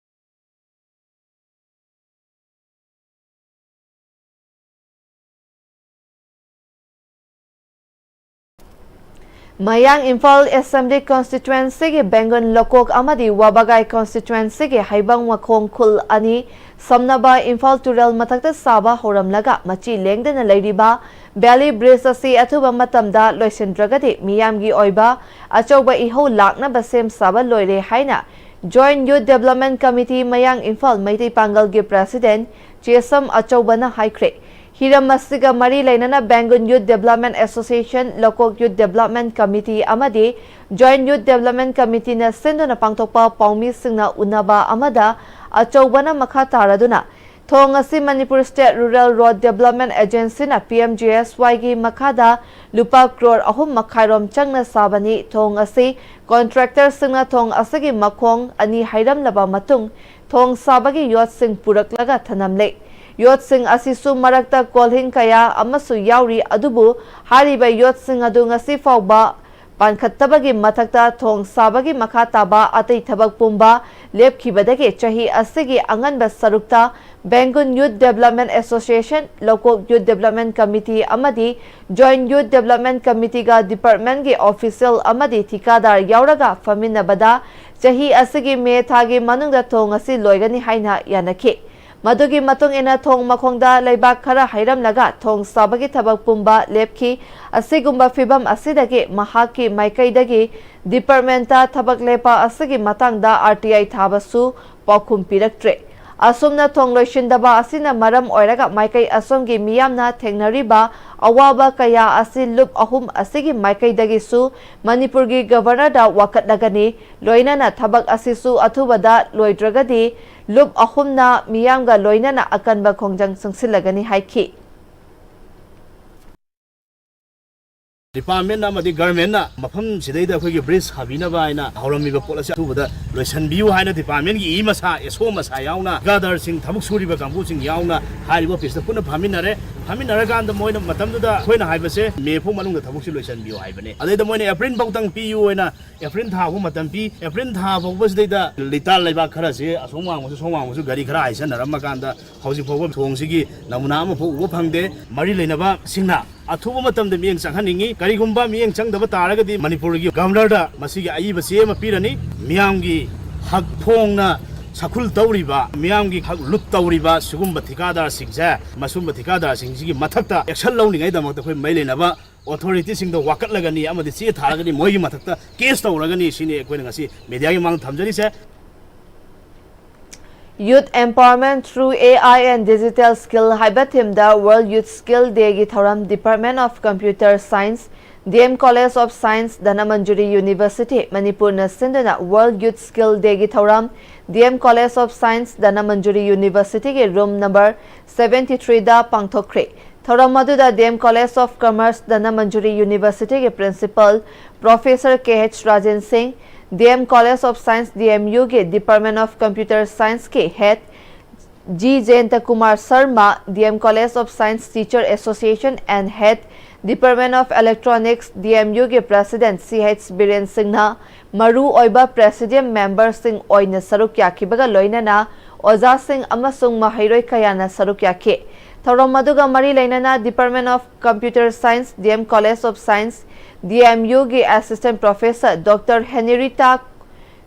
ꯃꯌꯥꯡ ꯏꯝꯐꯥꯜ Assembly Constituencyꯒꯤ ꯕꯦꯡꯒꯨꯟ ꯂꯣꯀꯣꯛ ꯑꯃꯗꯤ ꯋꯥꯕꯒꯥꯏ Constituencyꯒꯤ ꯍꯩꯕꯪ ꯃꯈꯣꯡ ꯈꯨꯜ ꯑꯅꯤ ꯁꯝꯅꯕ ꯏꯝꯐꯥꯜ ꯇꯨꯔꯦꯜ ꯃꯊꯛꯇ ꯁꯥꯕ ꯍꯧꯔꯝꯂꯒ ꯃꯆꯤ ꯂꯦꯡꯗꯅ ꯂꯩꯔꯤꯕ Bailey Bridge ꯑꯁꯤ ꯑꯊꯨꯕ ꯃꯇꯝꯗ ꯂꯣꯏꯁꯤꯟꯗ꯭ꯔꯒꯗꯤ ꯃꯤꯌꯥꯝꯒꯤ ꯑꯣꯏꯕ ꯑꯆꯧꯕ ꯏꯍꯧ ꯂꯥꯛꯅꯕ ꯁꯦꯝ ꯁꯥꯕ ꯂꯣꯏꯔꯦ ꯍꯥꯏꯅ Joint Youth Development Committee ꯃꯌꯥꯡ ꯏꯝꯐꯥꯜ ꯃꯩꯇꯩ ꯄꯥꯡꯒꯜꯒꯤ President ꯆꯦꯁꯝ ꯑꯆꯧꯕꯅ ꯍꯥꯏꯈ꯭ꯔꯦ꯫ ꯍꯤꯔꯝ ꯑꯁꯤꯒ ꯃꯔꯤ ꯂꯩꯅꯅ ꯕꯦꯡꯒꯨꯟ Youth Development Association, ꯂꯣꯀꯣꯛ Youth Development Committee ꯑꯃꯗꯤ Joint Youth Development Committeeꯅ ꯁꯤꯟꯗꯨꯅ ꯄꯥꯡꯊꯣꯛꯄ ꯄꯥꯎꯃꯤꯁꯤꯡꯅ ꯎꯅꯕ ꯑꯃꯗ ꯑꯆꯧꯕꯅ ꯃꯈꯥ ꯇꯥꯔꯗꯨꯅ ꯊꯣꯡ ꯑꯁꯤ Manipur State Rural Road Development Agencyꯅ P M G S Yꯒꯤ ꯃꯈꯥꯗ ꯂꯨꯄꯥ ꯀ꯭ꯔꯣꯔ ꯑꯍꯨꯝ ꯃꯈꯥꯏꯔꯣꯝ ꯆꯪꯅ ꯁꯥꯕꯅꯤ꯫ ꯊꯣꯡ ꯑꯁꯤ contractorꯁꯤꯡꯅ ꯊꯣꯡ ꯑꯁꯤꯒꯤ ꯃꯈꯣꯡ ꯑꯅꯤ ꯍꯩꯔꯝꯂꯕ ꯃꯇꯨꯡ ꯊꯣꯡ ꯁꯥꯕꯒꯤ ꯌꯣꯠꯁꯤꯡ ꯄꯨꯔꯛꯂꯒ ꯊꯅꯝꯂꯦ꯫ ꯌꯣꯠꯁꯤꯡ ꯑꯁꯤꯁꯨ ꯃꯔꯛꯇ ꯀꯣꯜꯍꯤꯡ ꯀꯌꯥ ꯑꯃꯁꯨ ꯌꯥꯎꯔꯤ, ꯑꯗꯨꯕꯨ ꯍꯥꯏꯔꯤꯕ ꯌꯣꯠꯁꯤꯡ ꯑꯗꯨ ꯉꯁꯤ ꯐꯥꯎꯕ ꯄꯥꯟꯈꯠꯇꯕꯒꯤ ꯃꯊꯛꯇ ꯊꯣꯡ ꯁꯥꯕꯒꯤ ꯃꯈꯥ ꯇꯥꯕ ꯑꯇꯩ ꯊꯕꯛ ꯄꯨꯝꯕ ꯂꯦꯞꯈꯤꯕꯗꯒꯤ ꯆꯍꯤ ꯑꯁꯤꯒꯤ ꯑꯉꯟꯕ ꯁꯔꯨꯛꯇ ꯕꯦꯡꯒꯨꯟ Youth Development Association, ꯂꯣꯀꯣꯛ Youth Development Committee ꯑꯃꯗꯤ Joint Youth Development Committeeꯒ departmentꯀꯤ official ꯑꯃꯗꯤ ꯊꯤꯀꯥꯗꯥꯔ ꯌꯥꯎꯔꯒ ꯐꯝꯃꯤꯟꯅꯕꯗ ꯆꯍꯤ ꯑꯁꯤꯒꯤ ꯃꯦ ꯊꯥꯒꯤ ꯃꯅꯨꯡꯗ ꯊꯣꯡ ꯑꯁꯤ ꯂꯣꯏꯒꯅꯤ ꯍꯥꯏꯅ ꯌꯥꯅꯈꯤ꯫ ꯃꯗꯨꯒꯤ ꯃꯇꯨꯡ ꯏꯟꯅ ꯊꯣꯡ ꯃꯈꯣꯡꯗ ꯂꯩꯕꯥꯛ ꯈꯔ ꯍꯩꯔꯝꯂꯒ ꯊꯣꯡ ꯁꯥꯕꯒꯤ ꯊꯕꯛ ꯄꯨꯝꯕ ꯂꯦꯞꯈꯤ꯫ ꯑꯁꯤꯒꯨꯝꯕ ꯐꯤꯚꯝ ꯑꯁꯤꯗꯒꯤ ꯃꯍꯥꯛꯀꯤ ꯃꯥꯏꯀꯩꯗꯒꯤ departmentꯇ ꯊꯕꯛ ꯂꯦꯞꯄ ꯑꯁꯤꯒꯤ ꯃꯇꯥꯡꯗ R T I ꯊꯥꯕꯁꯨ ꯄꯥꯎꯈꯨꯝ ꯄꯤꯔꯛꯇ꯭ꯔꯦ꯫ ꯑꯁꯨꯝꯅ ꯊꯣꯡ ꯂꯣꯏꯁꯤꯟꯗꯕ ꯑꯁꯤꯅ ꯃꯔꯝ ꯑꯣꯏꯔꯒ ꯃꯥꯏꯀꯩ ꯑꯁꯣꯝꯒꯤ ꯃꯤꯌꯥꯝꯅ ꯊꯦꯡꯅꯔꯤꯕ ꯑꯋꯥꯕ ꯀꯌꯥ ꯑꯁꯤ ꯂꯨꯞ ꯑꯍꯨꯝ ꯑꯁꯤꯒꯤ ꯃꯥꯏꯀꯩꯗꯒꯤꯁꯨ ꯃꯅꯤꯄꯨꯔꯒꯤ Governorꯗ ꯋꯥꯀꯠꯂꯒꯅꯤ꯫ ꯂꯣꯏꯅꯅ ꯊꯕꯛ ꯑꯁꯤꯁꯨ ꯑꯊꯨꯕꯗ ꯂꯣꯏꯗ꯭ꯔꯒꯗꯤ ꯂꯨꯞ ꯑꯍꯨꯝꯅ ꯃꯤꯌꯥꯝꯒ ꯂꯣꯏꯅꯅ ꯑꯀꯟꯕ ꯈꯣꯡꯖꯪ ꯆꯪꯁꯤꯜꯂꯒꯅꯤ ꯍꯥꯏꯈꯤ꯫ Department ꯑꯃꯗꯤ governmentꯅ ꯃꯐꯝꯁꯤꯗꯩꯗ ꯑꯩꯈꯣꯏꯒꯤ bridge ꯁꯥꯕꯤꯅꯕ ꯍꯥꯏꯅ ꯍꯧꯔꯝꯃꯤꯕ ꯄꯣꯠ ꯑꯁꯤ ꯑꯊꯨꯕꯗ ꯂꯣꯏꯁꯤꯟꯕꯤꯌꯨ ꯍꯥꯏꯅ departmentꯀꯤ ꯏ ꯃꯁꯥ, S O ꯃꯁꯥ ꯌꯥꯎꯅ, ꯊꯤꯀꯥꯗꯥꯔꯁꯤꯡ, ꯊꯕꯛ ꯁꯨꯔꯤꯕ ꯀꯥꯡꯕꯨꯁꯤꯡ ꯌꯥꯎꯅ ꯍꯥꯏꯔꯤꯕ officeꯇ ꯄꯨꯟꯅ ꯐꯝꯃꯤꯟꯅꯔꯦ꯫ ꯐꯝꯃꯤꯟꯅꯔꯀꯥꯟꯗ ꯃꯣꯏꯅ ꯃꯇꯝꯗꯨꯗ ꯑꯩꯈꯣꯏꯅ ꯍꯥꯏꯕꯁꯦ ꯃꯦ ꯐꯥꯎ ꯃꯅꯨꯡꯗ ꯊꯕꯛꯁꯤ ꯂꯣꯏꯁꯤꯟꯕꯤꯌꯨ ꯍꯥꯏꯕꯅꯦ꯫ ꯑꯗꯩꯗ ꯃꯣꯏꯅ ꯑꯦꯄ꯭ꯔꯤꯜ ꯐꯥꯎꯇꯪ ꯄꯤꯌꯨ ꯍꯥꯏꯅ ꯑꯦꯄ꯭ꯔꯤꯜ ꯊꯥ ꯐꯥꯎꯕꯁꯤꯗꯩꯗ ꯂꯤꯇꯥꯟ ꯂꯩꯕꯥꯛ ꯈꯔꯁꯦ ꯑꯁꯣꯝ ꯋꯥꯡꯃꯁꯨ ꯁꯣꯝ ꯋꯥꯡꯃꯁꯨ ꯒꯥꯔꯤ ꯈꯔ ꯍꯥꯏꯁꯟꯅꯔꯝꯃ ꯀꯥꯟꯗ ꯍꯧꯖꯤꯛ ꯐꯥꯎꯕ ꯊꯣꯡꯁꯤꯒꯤ ꯅꯃꯨꯅꯥ ꯑꯃꯐꯥꯎ ꯎꯕ ꯐꯪꯗꯦ꯫ ꯃꯔꯤ ꯂꯩꯅꯕꯁꯤꯡꯅ ꯑꯊꯨꯕ ꯃꯇꯝꯗ ꯃꯤꯠꯌꯦꯡ ꯆꯪꯍꯟꯅꯤꯡꯉꯤ꯫ ꯀꯔꯤꯒꯨꯝꯕ ꯃꯤꯠꯌꯦꯡ ꯆꯪꯗꯕ ꯇꯥꯔꯒꯗꯤ ꯃꯅꯤꯄꯨꯔꯒꯤ ꯒꯕꯔꯅꯔꯗ ꯃꯁꯤꯒꯤ ꯑꯏꯕ ꯆꯦ ꯑꯃ ꯄꯤꯔꯅꯤ꯫ ꯃꯤꯌꯥꯝꯒꯤ ꯍꯛ ꯐꯣꯡꯅ ꯁꯈꯨꯜ ꯇꯧꯔꯤꯕ, ꯃꯤꯌꯥꯝꯒꯤ ꯍꯛ ꯂꯨꯠ ꯇꯧꯔꯤꯕ ꯁꯤꯒꯨꯝꯕ ꯊꯤꯀꯥꯗꯥꯔꯁꯤꯡꯁꯦ, ꯃꯁꯨꯝꯕ ꯊꯤꯀꯥꯗꯥꯔꯁꯤꯡꯁꯤꯒꯤ ꯃꯊꯛꯇ action ꯂꯧꯅꯤꯡꯉꯥꯏꯗꯃꯛꯇ ꯑꯩꯈꯣꯏ ꯃꯔꯤ ꯂꯩꯅꯕ authority ꯁꯤꯡꯗ ꯋꯥꯀꯠꯂꯒꯅꯤ ꯑꯃꯗꯤ ꯆꯦ ꯊꯥꯔꯒꯅꯤ, ꯃꯣꯏꯒꯤ ꯃꯊꯛꯇ case ꯇꯧꯔꯒꯅꯤ꯫ ꯁꯤꯅꯤ ꯑꯩꯈꯣꯏꯅ ꯉꯁꯤ media ꯒꯤ ꯃꯥꯡꯗ ꯊꯝꯖꯔꯤꯁꯦ꯫ Youth Empowerment Through A I and Digital Skill ꯍꯥꯏꯕ theme ꯗ World Youth Skill Day ꯒꯤ ꯊꯧꯔꯝ Department of Computer Science, D M College of Science, Dhanamanjuri University, ꯃꯅꯤꯄꯨꯔꯅ ꯁꯤꯟꯗꯨꯅ World Youth Skill Day ꯒꯤ ꯊꯧꯔꯝ D M College of Science, Dhanamanjuri University ꯒꯤ room number seventy three ꯗ ꯄꯥꯡꯊꯣꯛꯈ꯭ꯔꯦ꯫ ꯊꯧꯔꯝ ꯑꯗꯨꯗ D M College of Commerce, Dhanamanjuri University ꯒꯤ Principal Professor K H Rajen ꯁꯤꯡ, D M College of Science, D M U ꯒꯤ Department of Computer Science ꯀꯤ Head G ꯖꯌꯟꯇ Kumar Sharma, D M College of Science Teacher Association and Head Department of Electronics, D M U ꯒꯤ President C H Biren ꯁꯤꯡꯅ ꯃꯔꯨ ꯑꯣꯏꯕ Presidium member ꯁꯤꯡ ꯑꯣꯏꯅ ꯁꯔꯨꯛ ꯌꯥꯈꯤꯕꯒ ꯂꯣꯏꯅꯅ ꯑꯣꯖꯥꯁꯤꯡ ꯑꯃꯁꯨꯡ ꯃꯍꯩꯔꯣꯏ ꯀꯌꯥꯅ ꯁꯔꯨꯛ ꯌꯥꯈꯤ꯫ ꯊꯧꯔꯝ ꯑꯗꯨꯒ ꯃꯔꯤ ꯂꯩꯅꯅ Department of Computer Science, D M College of Science, D M U ꯒꯤ Assistant Professor Doctor Henrietta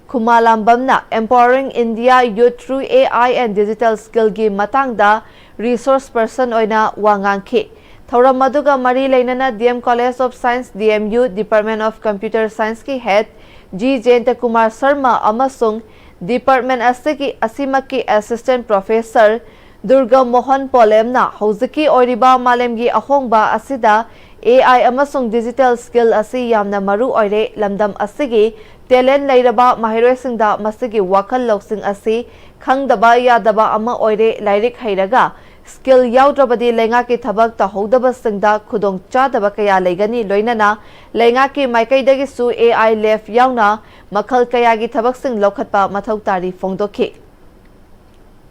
ꯈꯨꯃꯥꯂꯥꯝꯕꯝꯅ Empowering India Youth Through A I and Digital Skill ꯒꯤ ꯃꯇꯥꯡꯗ resource person ꯑꯣꯏꯅ ꯋꯥ ꯉꯥꯡꯈꯤ꯫ ꯊꯧꯔꯝ ꯑꯗꯨꯒ ꯃꯔꯤ ꯂꯩꯅꯅ D M College of Science, D M U, Department of Computer Science ꯀꯤ Head G ꯖꯌꯟꯇ ꯀꯨꯃꯥꯔ ꯁꯔꯃ ꯑꯃꯁꯨꯡ department ꯑꯁꯤꯒꯤ, ꯑꯁꯤꯃꯛꯀꯤ Assistant Professor ꯗꯨꯔꯒ ꯃꯣꯍꯟ ꯄꯣꯂꯦꯝꯅ ꯍꯧꯖꯤꯛꯀꯤ ꯑꯣꯏꯔꯤꯕ ꯃꯥꯂꯦꯝꯒꯤ ꯑꯍꯣꯡꯕ ꯑꯁꯤꯗ A I ꯑꯃꯁꯨꯡ digital skill ꯑꯁꯤ ꯌꯥꯝꯅ ꯃꯔꯨ ꯑꯣꯏꯔꯦ꯫ ꯂꯝꯗꯝ ꯑꯁꯤꯒꯤ talent ꯂꯩꯔꯕ ꯃꯍꯩꯔꯣꯏꯁꯤꯡꯗ ꯃꯁꯤꯒꯤ ꯋꯥꯈꯜ ꯂꯧꯁꯤꯡ ꯑꯁꯤ ꯈꯪꯗꯕ ꯌꯥꯗꯕ ꯑꯃ ꯑꯣꯏꯔꯦ꯫ ꯂꯥꯏꯔꯤꯛ ꯍꯩꯔꯒ skill ꯌꯥꯎꯗ꯭ꯔꯕꯗꯤ ꯂꯩꯉꯥꯛꯀꯤ ꯊꯕꯛ ꯇꯧꯍꯧꯗꯕꯁꯤꯡꯗ ꯈꯨꯗꯣꯡꯆꯥꯗꯕ ꯀꯌꯥ ꯂꯩꯒꯅꯤ꯫ ꯂꯣꯏꯅꯅ ꯂꯩꯉꯥꯛꯀꯤ ꯃꯥꯏꯀꯩꯗꯒꯤꯁꯨ A I lab ꯌꯥꯎꯅ ꯃꯈꯜ ꯀꯌꯥꯒꯤ ꯊꯕꯛꯁꯤꯡ ꯂꯧꯈꯠꯄ ꯃꯊꯧ ꯇꯥꯔꯤ ꯐꯣꯡꯗꯣꯛꯈꯤ꯫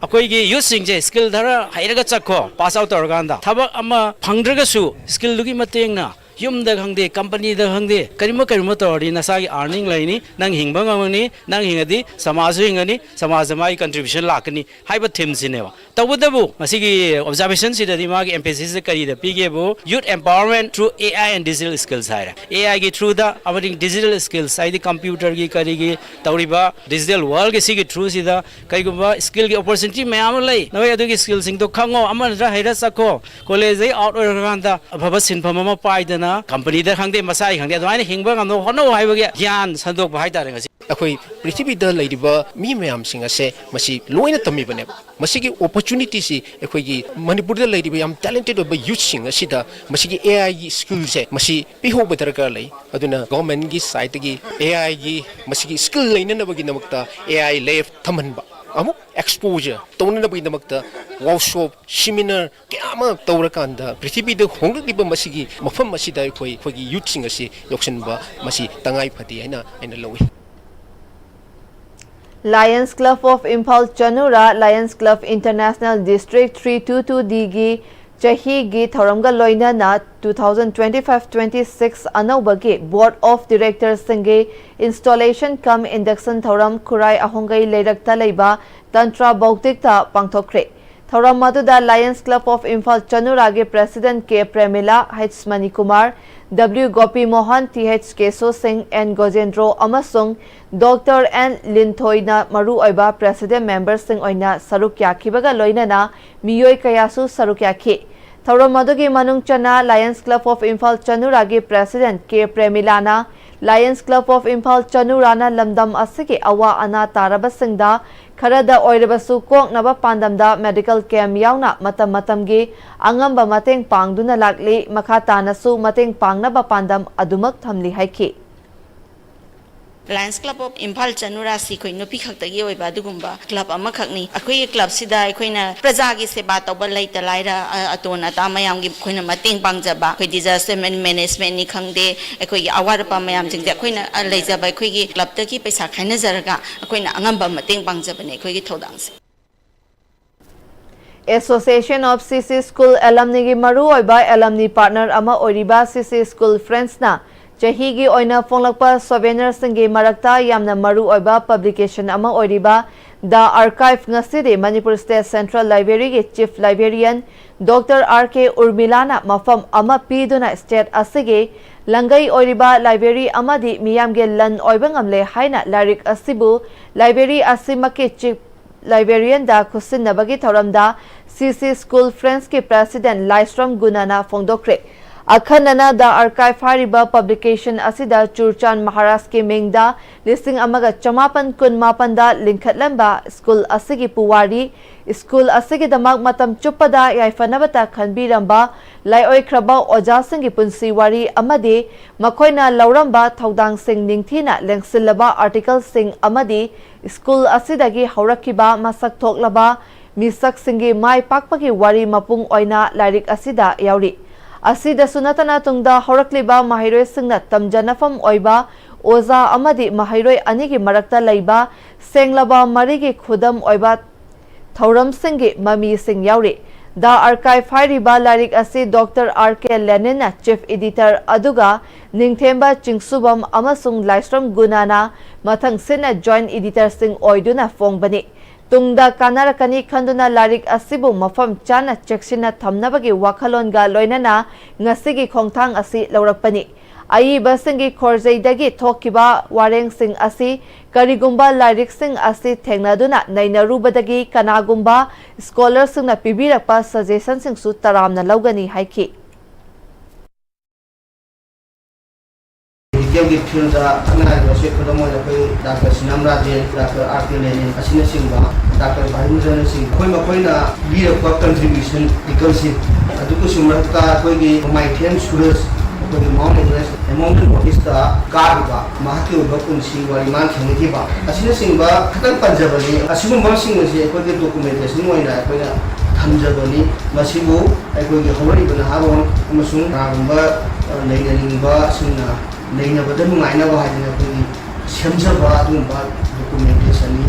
ꯑꯩꯈꯣꯏꯒꯤ ꯌꯨꯠꯁꯤꯡꯁꯦ ꯁ꯭ꯀꯤꯜ ꯈꯔ ꯍꯩꯔꯒ ꯆꯠꯈꯣ, ꯄꯥꯁ ꯑꯥꯎꯠ ꯇꯧꯔꯀꯥꯟꯗ ꯊꯕꯛ ꯑꯃ ꯐꯪꯗ꯭ꯔꯒꯁꯨ ꯁ꯭ꯀꯤꯜꯗꯨꯒꯤ ꯃꯇꯦꯡꯅ ꯌꯨꯝꯗ ꯈꯪꯗꯦ, ꯀꯝꯄꯅꯤꯗ ꯈꯪꯗꯦ, ꯀꯔꯤꯒꯨꯝꯕ ꯀꯔꯤꯒꯨꯝꯕ ꯇꯧꯔꯗꯤ ꯅꯁꯥꯒꯤ ꯑꯥꯔꯅꯤꯡ ꯂꯩꯅꯤ, ꯅꯪ ꯍꯤꯡꯕ ꯉꯝꯒꯅꯤ, ꯅꯪ ꯍꯤꯡꯉꯗꯤ ꯁꯃꯥꯖꯁꯨ ꯍꯤꯡꯒꯅꯤ, ꯁꯃꯥꯖꯗ ꯃꯥꯒꯤ ꯀꯟꯇ꯭ꯔꯤꯕ꯭ꯌꯨꯁꯟ ꯂꯥꯛꯀꯅꯤ ꯍꯥꯏꯕ ꯊꯤꯝꯁꯤꯅꯦꯕ꯫ ꯇꯧꯕꯇꯕꯨ ꯃꯁꯤꯒꯤ ꯑꯣꯕꯖꯥꯔꯕꯦꯁꯟꯁꯤꯗꯗꯤ ꯃꯥꯒꯤ ꯑꯦꯝꯐꯦꯁꯤꯁꯁꯦ ꯀꯔꯤꯗ ꯄꯤꯒꯦꯕꯨ, youth empowerment through A I and digital skills ꯍꯥꯏꯔꯦ꯫ ꯑꯦ ꯑꯥꯏꯒꯤ ꯊ꯭ꯔꯨꯗ ꯑꯃꯗꯤ ꯗꯤꯖꯤꯇꯦꯜ ꯁ꯭ꯀꯤꯜꯁ, ꯍꯥꯏꯗꯤ ꯀꯝꯄ꯭ꯌꯨꯇꯔꯒꯤ ꯀꯔꯤꯒꯤ ꯇꯧꯔꯤꯕ ꯗꯤꯖꯤꯇꯦꯜ ꯋꯥꯔꯜꯒꯤ ꯁꯤꯒꯤ ꯊ꯭ꯔꯨꯁꯤꯗ ꯀꯩꯒꯨꯝꯕ ꯁ꯭ꯀꯤꯜꯒꯤ ꯑꯣꯄꯣꯔꯆꯨꯅꯤꯇꯤ ꯃꯌꯥꯝ ꯑꯃ ꯂꯩ, ꯅꯣꯏ ꯑꯗꯨꯒꯤ ꯁ꯭ꯀꯤꯜꯁꯤꯡꯗꯣ ꯈꯪꯉꯣ, ꯑꯃ ꯅꯠꯇ꯭ꯔ ꯍꯩꯔ ꯆꯠꯈꯣ, ꯀꯣꯂꯦꯖꯇꯒꯤ ꯑꯥꯎꯠ ꯑꯣꯏꯔꯀꯥꯟꯗ ꯑꯐꯕ ꯁꯤꯟꯐꯝ ꯑꯃ ꯄꯥꯏꯗꯅ ꯀꯝꯄꯅꯤꯗ ꯈꯪꯗꯦ, ꯃꯁꯥꯒꯤ ꯈꯪꯗꯦ, ꯑꯗꯨꯃꯥꯏꯅ ꯍꯤꯡꯕ ꯉꯝꯅꯕ ꯍꯣꯠꯅꯧ ꯍꯥꯏꯕꯒꯤ ꯒ꯭ꯌꯥꯟ ꯁꯟꯗꯣꯛꯄ ꯍꯥꯏꯇꯥꯔꯦ ꯉꯁꯤ꯫ ꯑꯩꯈꯣꯏ ꯄ꯭ꯔꯤꯊꯤꯕꯤꯗ ꯂꯩꯔꯤꯕ ꯃꯤ ꯃꯌꯥꯝꯁꯤꯡ ꯑꯁꯦ ꯃꯁꯤ ꯂꯣꯏꯅ ꯇꯝꯃꯤꯕꯅꯦꯕ꯫ ꯃꯁꯤꯒꯤ ꯑꯣꯄꯣꯔꯆꯨꯅꯤꯇꯤꯁꯤ ꯑꯩꯈꯣꯏꯒꯤ ꯃꯅꯤꯄꯨꯔꯗ ꯂꯩꯔꯤꯕ ꯌꯥꯝ ꯇꯦꯂꯦꯟꯇꯦꯠ ꯑꯣꯏꯕ ꯌꯨꯠꯁꯤꯡ ꯑꯁꯤꯗ ꯃꯁꯤꯒꯤ ꯑꯦ ꯑꯥꯏꯒꯤ ꯁ꯭ꯀꯤꯜꯁꯦ ꯃꯁꯤ ꯄꯤꯍꯧꯕ ꯗꯔꯀꯥꯔ ꯂꯩ꯫ ꯑꯗꯨꯅ ꯒꯣꯔꯃꯦꯟꯒꯤ ꯁꯥꯏꯠꯇꯒꯤ ꯑꯦ ꯑꯥꯏꯒꯤ ꯃꯁꯤꯒꯤ ꯁ꯭ꯀꯤꯜ ꯂꯩꯅꯅꯕꯒꯤꯗꯃꯛꯇ ꯑꯦ ꯑꯥꯏ ꯂꯦꯕ ꯊꯝꯍꯟꯕ, ꯑꯃꯨꯛ ꯑꯦꯛꯁꯄꯣꯖꯔ ꯇꯧꯅꯅꯕꯒꯤꯗꯃꯛꯇ ꯋꯥꯔꯛꯁꯣꯞ, ꯁꯤꯃꯤꯅꯥꯔ ꯀꯌꯥ ꯑꯃ ꯇꯧꯔꯀꯥꯟꯗ ꯄ꯭ꯔꯤꯊꯤꯕꯤꯗ ꯍꯣꯡꯂꯛꯂꯤꯕ ꯃꯁꯤꯒꯤ ꯃꯐꯝ ꯑꯁꯤꯗ ꯑꯩꯈꯣꯏ, ꯑꯩꯈꯣꯏꯒꯤ ꯌꯨꯠꯁꯤꯡ ꯑꯁꯤ ꯌꯧꯁꯤꯟꯕ ꯃꯁꯤ ꯇꯉꯥꯏ ꯐꯗꯦ ꯍꯥꯏꯅ ꯑꯩꯅ ꯂꯧꯏ꯫ Lions Club of Imphal Chanura, Lions Club International District three two two D ꯒꯤ ꯆꯍꯤꯒꯤ ꯊꯧꯔꯝꯒ ꯂꯣꯏꯅꯅ two thousand twenty five twenty six ꯑꯅꯧꯕꯒꯤ Board of Directorsꯁꯤꯡꯒꯤ installation cum induction ꯊꯧꯔꯝ ꯈꯨꯔꯥꯏ ꯑꯍꯣꯡꯒꯩ ꯂꯩꯔꯛꯇ ꯂꯩꯕ ꯇꯟꯇ꯭ꯔꯥ ꯕꯧꯇꯤꯛꯇ ꯄꯥꯡꯊꯣꯛꯈ꯭ꯔꯦ꯫ ꯊꯧꯔꯝ ꯑꯗꯨꯗ Lions Club of Imphal Chanuraꯒꯤ President K ꯄ꯭ꯔꯦꯃꯤꯂꯥ, H Manikumar, W Gopi Mohan, Th ꯀꯦꯁꯣ ꯁꯤꯡ, N ꯒꯣꯖꯦꯟꯗ꯭ꯔꯣ ꯑꯃꯁꯨꯡ Doctor N ꯂꯤꯟꯊꯣꯏꯅ ꯃꯔꯨꯑꯣꯏꯕ President memberꯁꯤꯡ ꯑꯣꯏꯅ ꯁꯔꯨꯛ ꯌꯥꯈꯤꯕꯒ ꯂꯣꯏꯅꯅ ꯃꯤꯑꯣꯏ ꯀꯌꯥꯁꯨ ꯁꯔꯨꯛ ꯌꯥꯈꯤ꯫ ꯊꯧꯔꯝ ꯑꯗꯨꯒꯤ ꯃꯅꯨꯡ ꯆꯟꯅ Lions Club of Imphal Chanuraꯒꯤ President K ꯄ꯭ꯔꯦꯃꯤꯂꯥꯅ Lions Club of Imphal Chanuraꯅ ꯂꯝꯗꯝ ꯑꯁꯤꯒꯤ ꯑꯋꯥ ꯑꯅꯥ ꯇꯥꯔꯕꯁꯤꯡꯗ ꯈꯔꯗ ꯑꯣꯏꯔꯕꯁꯨ ꯀꯣꯛꯅꯕ ꯄꯥꯟꯗꯝꯗ medical camp ꯌꯥꯎꯅ ꯃꯇꯝ ꯃꯇꯝꯒꯤ ꯑꯉꯝꯕ ꯃꯇꯦꯡ ꯄꯥꯡꯗꯨꯅ ꯂꯥꯛꯂꯤ꯫ ꯃꯈꯥ ꯇꯥꯅꯁꯨ ꯃꯇꯦꯡ ꯄꯥꯡꯅꯕ ꯄꯥꯟꯗꯝ ꯑꯗꯨꯃꯛ ꯊꯝꯂꯤ ꯍꯥꯏꯈꯤ꯫ Lions Club of Imphal Chanuraꯁꯤ ꯑꯩꯈꯣꯏ ꯅꯨꯄꯤ ꯈꯛꯇꯒꯤ ꯑꯣꯏꯕ ꯑꯗꯨꯒꯨꯝꯕ club ꯑꯃꯈꯛꯅꯤ꯫ ꯑꯩꯈꯣꯏꯒꯤ clubꯁꯤꯗ ꯑꯩꯈꯣꯏꯅ ꯄ꯭ꯔꯖꯥꯒꯤ ꯁꯦꯕꯥ ꯇꯧꯕ ꯂꯩꯇ ꯂꯥꯏꯔ, ꯑ, ꯑꯇꯣꯟ ꯑꯇꯥ ꯃꯌꯥꯝꯒꯤ ꯑꯩꯈꯣꯏꯅ ꯃꯇꯦꯡ ꯄꯥꯡꯖꯕ, ꯑꯩꯈꯣꯏ disaster managementꯅꯤ ꯈꯪꯗꯦ, ꯑꯩꯈꯣꯏꯒꯤ ꯑꯋꯥꯠ ꯑꯄꯥ ꯃꯌꯥꯝꯁꯤꯡꯁꯦ ꯑꯩꯈꯣꯏꯅ, ꯑ, ꯂꯩꯖꯕ ꯑꯩꯈꯣꯏꯒꯤ clubꯇꯒꯤ ꯄꯩꯁꯥ ꯈꯥꯏꯅꯖꯔꯒ ꯑꯩꯈꯣꯏꯅ ꯑꯉꯝꯕ ꯃꯇꯦꯡ ꯄꯥꯡꯖꯕꯅꯦ ꯑꯩꯈꯣꯏꯒꯤ ꯊꯧꯗꯥꯡꯁꯦ꯫ Association of C C School Alumniꯒꯤ ꯃꯔꯨꯑꯣꯏꯕ alumni partner ꯑꯃ ꯑꯣꯏꯔꯤꯕ C C School Friendsꯅ ꯆꯍꯤꯒꯤ ꯑꯣꯏꯅ ꯐꯣꯡꯂꯛꯄ ꯁꯣꯚꯦꯅꯔꯁꯤꯡꯒꯤ ꯃꯔꯛꯇ ꯌꯥꯝꯅ ꯃꯔꯨꯑꯣꯏꯕ publication ꯑꯃ ꯑꯣꯏꯔꯤꯕ The Archive ꯉꯁꯤꯗꯤ Manipur State Central Libraryꯒꯤ Chief Librarian Doctor R K ꯎꯔꯃꯤꯂꯥꯅ ꯃꯐꯝ ꯑꯃ ꯄꯤꯗꯨꯅ state ꯑꯁꯤꯒꯤ ꯂꯪꯒꯩ ꯑꯣꯏꯔꯤꯕ library ꯑꯃꯗꯤ ꯃꯤꯌꯥꯝꯒꯤ ꯂꯟ ꯑꯣꯏꯕ ꯉꯝꯂꯦ ꯍꯥꯏꯅ ꯂꯥꯏꯔꯤꯛ ꯑꯁꯤꯕꯨ library ꯑꯁꯤꯃꯛꯀꯤ Chief Librarianꯗ ꯈꯨꯠꯁꯤꯟꯅꯕꯒꯤ ꯊꯧꯔꯝꯗ C C School Friendsꯀꯤ President ꯂꯥꯏꯁ꯭ꯔꯝ ꯒꯨꯅꯥꯅ ꯐꯣꯡꯗꯣꯛꯈ꯭ꯔꯦ꯫ ꯑꯈꯟꯅꯅ The Archive ꯍꯥꯏꯔꯤꯕ publication ꯑꯁꯤꯗ ꯆꯨꯔꯆꯥꯟ ꯃꯍꯥꯔꯥꯖꯀꯤ ꯃꯤꯡꯗ ꯂꯤꯁꯤꯡ ꯑꯃꯒ ꯆꯃꯥꯄꯟ ꯀꯨꯟ ꯃꯥꯄꯟꯗ ꯂꯤꯡꯈꯠꯂꯝꯕ school ꯑꯁꯤꯒꯤ ꯄꯨꯋꯥꯔꯤ, school ꯑꯁꯤꯒꯤꯗꯃꯛ ꯃꯇꯝ ꯆꯨꯞꯄꯗ ꯌꯥꯏꯐꯅꯕꯇ ꯈꯟꯕꯤꯔꯝꯕ ꯂꯥꯏꯑꯣꯏꯈ꯭ꯔꯕ ꯑꯣꯖꯥꯁꯤꯡꯒꯤ ꯄꯨꯟꯁꯤ ꯋꯥꯔꯤ ꯑꯃꯗꯤ ꯃꯈꯣꯏꯅ ꯂꯧꯔꯝꯕ ꯊꯧꯗꯥꯡꯁꯤꯡ ꯅꯤꯡꯊꯤꯅ ꯂꯦꯡꯁꯤꯜꯂꯕ articleꯁꯤꯡ ꯑꯃꯗꯤ school ꯑꯁꯤꯗꯒꯤ ꯍꯧꯔꯛꯈꯤꯕ ꯃꯁꯛ ꯊꯣꯛꯂꯕ ꯃꯤꯁꯛꯁꯤꯡꯒꯤ ꯃꯥꯏ ꯄꯥꯛꯄꯒꯤ ꯋꯥꯔꯤ ꯃꯄꯨꯡ ꯑꯣꯏꯅ ꯂꯥꯏꯔꯤꯛ ꯑꯁꯤꯗ ꯌꯥꯎꯔꯤ꯫ ꯑꯁꯤꯗꯁꯨ ꯅꯠꯇꯅ ꯇꯨꯡꯗ ꯍꯧꯔꯛꯂꯤꯕ ꯃꯍꯩꯔꯣꯏꯁꯤꯡꯅ ꯇꯝꯖꯅꯐꯝ ꯑꯣꯏꯕ ꯑꯣꯖꯥ ꯑꯃꯗꯤ ꯃꯍꯩꯔꯣꯏ ꯑꯅꯤꯒꯤ ꯃꯔꯛꯇ ꯂꯩꯕ ꯁꯦꯡꯂꯕ ꯃꯔꯤꯒꯤ ꯈꯨꯗꯝ ꯑꯣꯏꯕ ꯊꯧꯔꯝꯁꯤꯡꯒꯤ ꯃꯃꯤꯁꯤꯡ ꯌꯥꯎꯔꯤ꯫ The Archive ꯍꯥꯏꯔꯤꯕ ꯂꯥꯏꯔꯤꯛ ꯑꯁꯤ Doctor R K Leninꯅ Chief Editor ꯑꯗꯨꯒ ꯅꯤꯡꯊꯦꯝꯕ ꯆꯤꯡꯁꯨꯕꯝ ꯑꯃꯁꯨꯡ ꯂꯥꯏꯁ꯭ꯔꯝ ꯒꯨꯅꯥꯅ ꯃꯊꯪꯁꯤꯠꯅ Joint Editorꯁꯤꯡ ꯑꯣꯏꯗꯨꯅ ꯐꯣꯡꯕꯅꯤ꯫ ꯇꯨꯡꯗ ꯀꯥꯟꯅꯔꯛꯀꯅꯤ ꯈꯟꯗꯨꯅ ꯂꯥꯏꯔꯤꯛ ꯑꯁꯤꯕꯨ ꯃꯐꯝ ꯆꯥꯅ ꯆꯦꯛꯁꯤꯟꯅ ꯊꯝꯅꯕꯒꯤ ꯋꯥꯈꯜꯂꯣꯟꯒ ꯂꯣꯏꯅꯅ ꯉꯁꯤꯒꯤ ꯈꯣꯡꯊꯥꯡ ꯑꯁꯤ ꯂꯧꯔꯛꯄꯅꯤ꯫ ꯑꯏꯕꯁꯤꯡꯒꯤ ꯈꯣꯔꯖꯩꯗꯒꯤ ꯊꯣꯛꯈꯤꯕ ꯋꯥꯔꯦꯡꯁꯤꯡ ꯑꯁꯤ ꯀꯔꯤꯒꯨꯝꯕ ꯂꯥꯏꯔꯤꯛꯁꯤꯡ ꯑꯁꯤ ꯊꯦꯡꯅꯗꯨꯅ ꯅꯩꯅꯔꯨꯕꯗꯒꯤ ꯀꯅꯥꯒꯨꯝꯕ scholarꯁꯤꯡꯅ ꯄꯤꯕꯤꯔꯛꯄ suggestionꯁꯤꯡꯁꯨ ꯇꯔꯥꯝꯅ ꯂꯧꯒꯅꯤ ꯍꯥꯏꯈꯤ꯫ Medicalꯒꯤ fieldꯗ ꯈꯠꯅꯔꯤꯕꯁꯦ ꯈꯨꯗꯝ ꯑꯣꯏꯅ ꯑꯩꯈꯣꯏ Doctor ꯁꯤꯅꯥꯝ Rajen, Doctor R K Lenin ꯑꯁꯤꯅꯆꯤꯡꯕ, Doctor ꯚꯥꯏꯔꯨꯗꯅꯆꯤꯡꯕ ꯑꯩꯈꯣꯏ ꯃꯈꯣꯏꯅ ꯄꯤꯔꯛꯄ contribution articleꯁꯤꯡ, ꯑꯗꯨꯒꯤꯁꯨ ꯃꯔꯛꯇ ꯑꯩꯈꯣꯏꯒꯤ ꯃꯥꯏꯊꯦꯝ ꯁꯨꯔꯖ, ꯑꯩꯈꯣꯏꯒꯤ Mount Everest, Mount Everestꯇ ꯀꯥꯔꯤꯕ ꯃꯍꯥꯛꯀꯤ ꯑꯣꯏꯕ ꯄꯨꯟꯁꯤ ꯋꯥꯔꯤ ꯃꯥꯅ ꯊꯦꯡꯅꯈꯤꯕ ꯑꯁꯤꯅꯆꯤꯡꯕ ꯈꯇꯪ ꯄꯟꯖꯕꯅꯤ꯫ ꯑꯁꯤꯒꯨꯝꯕꯁꯤꯡ ꯑꯁꯤ ꯑꯩꯈꯣꯏꯒꯤ documentation ꯑꯣꯏꯅ ꯑꯩꯈꯣꯏꯅ ꯊꯝꯖꯕꯅꯤ꯫ ꯃꯁꯤꯕꯨ ꯑꯩꯈꯣꯏꯒꯤ ꯍꯧꯔꯛꯏꯕ ꯅꯍꯥꯔꯣꯜ ꯑꯃꯁꯨꯡ ꯀꯅꯥꯒꯨꯝꯕ, ꯑ, ꯅꯩꯅꯅꯤꯡꯕꯁꯤꯡꯅ ꯅꯩꯅꯕꯗ ꯅꯨꯡꯉꯥꯏꯅꯕ ꯍꯥꯏꯗꯅ ꯑꯩꯈꯣꯏꯒꯤ ꯁꯦꯝꯖꯕ ꯑꯗꯨꯒꯨꯝꯕ documentationꯅꯤ꯫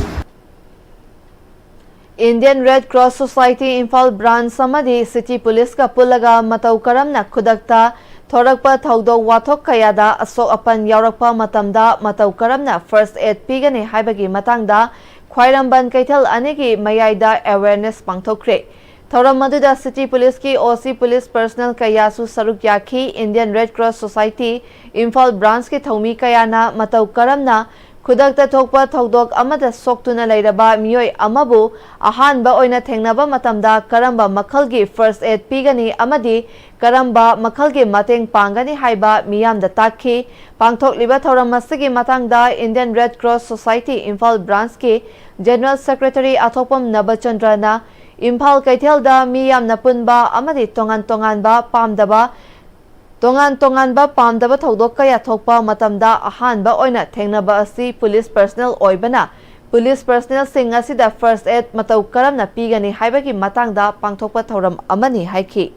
Indian Red Cross Society Imphal Branch ꯑꯃꯗꯤ City Policeꯀ ꯄꯨꯜꯂꯒ ꯃꯇꯧ ꯀꯔꯝꯅ ꯈꯨꯗꯛꯇ ꯊꯣꯔꯛꯄ ꯊꯧꯗꯣꯛ ꯋꯥꯊꯣꯛ ꯀꯌꯥꯗ ꯑꯁꯣꯛ ꯑꯄꯟ ꯌꯥꯎꯔꯛꯄ ꯃꯇꯝꯗ ꯃꯇꯧ ꯀꯔꯝꯅ first aid ꯄꯤꯒꯅꯤ ꯍꯥꯏꯕꯒꯤ ꯃꯇꯥꯡꯗ ꯈ꯭ꯋꯥꯏꯔꯝꯕꯟ ꯀꯩꯊꯦꯜ ꯑꯅꯤꯒꯤ ꯃꯌꯥꯏꯗ awareness ꯄꯥꯡꯊꯣꯛꯈ꯭ꯔꯦ꯫ ꯊꯧꯔꯝ ꯑꯗꯨꯗ City Policeꯀꯤ OC police personnel ꯀꯌꯥꯁꯨ ꯁꯔꯨꯛ ꯌꯥꯈꯤ꯫ Indian Red Cross Society Imphal Branchꯀꯤ ꯊꯧꯃꯤ ꯀꯌꯥꯅ ꯃꯇꯧ ꯀꯔꯝꯅ ꯈꯨꯗꯛꯇ ꯊꯣꯛꯄ ꯊꯧꯗꯣꯛ ꯑꯃꯗ ꯁꯣꯛꯇꯨꯅ ꯂꯩꯔꯕ ꯃꯤꯑꯣꯏ ꯑꯃꯕꯨ ꯑꯍꯥꯟꯕ ꯑꯣꯏꯅ ꯊꯦꯡꯅꯕ ꯃꯇꯝꯗ ꯀꯔꯝꯕ ꯃꯈꯜꯒꯤ first aid ꯄꯤꯒꯅꯤ ꯑꯃꯗꯤ ꯀꯔꯝꯕ ꯃꯈꯜꯒꯤ ꯃꯇꯦꯡ ꯄꯥꯡꯒꯅꯤ ꯍꯥꯏꯕ ꯃꯤꯌꯥꯝꯗ ꯇꯥꯛꯈꯤ꯫ ꯄꯥꯡꯊꯣꯛꯂꯤꯕ ꯊꯧꯔꯝ ꯑꯁꯤꯒꯤ ꯃꯇꯥꯡꯗ Indian Red Cross Society Imphal Branchꯀꯤ General Secretary ꯑꯊꯣꯛꯄꯝ ꯅꯕꯆꯟꯗ꯭ꯔꯅ ꯏꯝꯐꯥꯜ ꯀꯩꯊꯦꯜꯗ ꯃꯤ ꯌꯥꯝꯅ ꯄꯨꯟꯕ ꯑꯃꯗꯤ ꯇꯣꯉꯥꯟ ꯇꯣꯉꯥꯟꯕ ꯄꯥꯝꯗꯕ ꯇꯣꯉꯥꯟ ꯇꯣꯉꯥꯟꯕ ꯄꯥꯝꯗꯕ ꯊꯧꯗꯣꯛ ꯀꯌꯥ ꯊꯣꯛꯄ ꯃꯇꯝꯗ ꯑꯍꯥꯟꯕ ꯑꯣꯏꯅ ꯊꯦꯡꯅꯕ ꯑꯁꯤ police personnel ꯑꯣꯏꯕꯅ, police personnelꯁꯤꯡ ꯑꯁꯤꯗ first aid ꯃꯇꯧ ꯀꯔꯝꯅ ꯄꯤꯒꯅꯤ ꯍꯥꯏꯕꯒꯤ ꯃꯇꯥꯡꯗ ꯄꯥꯡꯊꯣꯛꯄ ꯊꯧꯔꯝ ꯑꯃꯅꯤ ꯍꯥꯏꯈꯤ꯫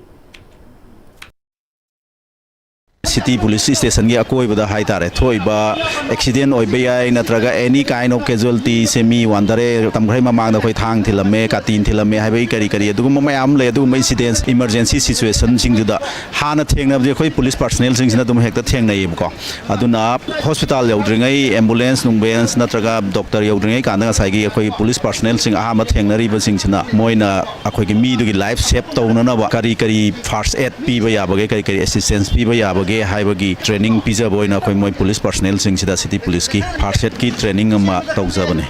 City Police Stationꯒꯤ ꯑꯀꯣꯏꯕꯗ ꯍꯥꯏꯇꯥꯔꯦ, ꯊꯣꯛꯏꯕ accident ꯑꯣꯏꯕ ꯌꯥꯏ, ꯅꯠꯇ꯭ꯔꯒ any kind of casualtyꯁꯦ, ꯃꯤ ꯋꯥꯟꯊꯔꯦ, ꯃꯇꯝ ꯈꯔꯒꯤ ꯃꯃꯥꯡꯗ ꯑꯩꯈꯣꯏ ꯊꯥꯡ ꯊꯤꯜꯂꯝꯃꯦ, ꯀꯥꯇꯤꯟ ꯊꯤꯜꯂꯝꯃꯦ ꯍꯥꯏꯕꯒꯤ ꯀꯔꯤ ꯀꯔꯤ ꯑꯗꯨꯒꯨꯝꯕ ꯃꯌꯥꯝ ꯑꯃ ꯂꯩ꯫ ꯑꯗꯨꯒꯨꯝꯕ incidents, emergency situationꯁꯤꯡꯗꯨꯗ ꯍꯥꯟꯅ ꯊꯦꯡꯅꯕꯗꯤ ꯑꯩꯈꯣꯏ police personnelꯁꯤꯡꯁꯤꯅ ꯑꯗꯨꯝ ꯍꯦꯛꯇ ꯊꯦꯡꯅꯩꯌꯦꯕꯀꯣ꯫ ꯑꯗꯨꯅ hospital ꯌꯧꯗ꯭ꯔꯤꯉꯩ, ambulance, ꯅꯨꯡꯕꯦꯟꯁ ꯅꯠꯇ꯭ꯔꯒ doctor ꯌꯧꯗ꯭ꯔꯤꯉꯩ ꯀꯥꯟꯗ ꯉꯁꯥꯏꯒꯤ ꯑꯩꯈꯣꯏꯒꯤ police personnelꯁꯤꯡ ꯑꯍꯥꯟꯕ ꯊꯦꯡꯅꯔꯤꯕꯁꯤꯡꯁꯤꯅ ꯃꯣꯏꯅ ꯑꯩꯈꯣꯏꯒꯤ ꯃꯤꯗꯨꯒꯤ life save ꯇꯧꯅꯅꯕ ꯀꯔꯤ ꯀꯔꯤ first aid ꯄꯤꯕ ꯌꯥꯕꯒꯦ, ꯀꯔꯤ ꯀꯔꯤ assistance ꯄꯤꯕ ꯌꯥꯕꯒꯦ ꯍꯥꯏꯕꯒꯤ training ꯄꯤꯖꯕ ꯑꯣꯏꯅ ꯑꯩꯈꯣꯏ ꯃꯣꯏ police personnelꯁꯤꯡꯁꯤꯗ City Policeꯀꯤ first aidꯀꯤ training ꯑꯃ ꯇꯧꯖꯕꯅꯤ꯫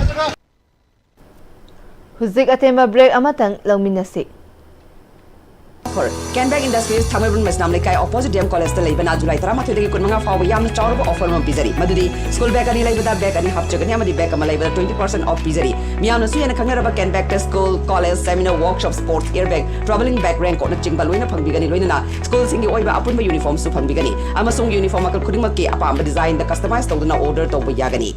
ꯍꯧꯖꯤꯛ ꯑꯇꯦꯟꯕ break ꯑꯃꯇꯪ ꯂꯧꯃꯤꯟꯅꯁꯤ꯫ Offer, Kenbag Industries, ꯊꯥꯡꯃꯩꯕꯟ ꯃꯩꯁꯅꯥꯝ ꯂꯩꯀꯥꯏ opposite D M Collegeꯇ ꯂꯩꯕꯅ July ꯇꯔꯥꯃꯥꯊꯣꯏꯗꯒꯤ ꯀꯨꯟꯃꯉꯥ ꯐꯥꯎꯕ ꯌꯥꯝꯅ ꯆꯥꯎꯔꯕ offer ꯑꯃ ꯄꯤꯖꯔꯤ꯫ ꯃꯗꯨꯗꯤ school bag ꯑꯅꯤ ꯂꯩꯕꯗ bag ꯑꯅꯤ ꯍꯥꯞꯆꯒꯅꯤ ꯑꯃꯗꯤ bag ꯑꯃ ꯂꯩꯕꯗ twenty percent off ꯄꯤꯖꯔꯤ꯫ ꯃꯤꯌꯥꯝꯅꯁꯨ ꯍꯦꯟꯅ ꯈꯪꯅꯔꯕ Kenbagꯇ school, college, seminar, workshop, sports gear bag, travelling bag, raincoatꯅꯆꯤꯡꯕ ꯂꯣꯏꯅ ꯐꯪꯕꯤꯒꯅꯤ꯫ ꯂꯣꯏꯅꯅ schoolꯁꯤꯡꯒꯤ ꯑꯣꯏꯕ ꯑꯄꯨꯟꯕ uniformꯁꯨ ꯐꯪꯕꯤꯒꯅꯤ꯫ ꯑꯃꯁꯨꯡ uniform ꯃꯈꯜ ꯈꯨꯗꯤꯡꯃꯛꯀꯤ ꯑꯄꯥꯝꯕ designꯗ customize ꯇꯧꯗꯨꯅ order ꯇꯧꯕ ꯌꯥꯒꯅꯤ꯫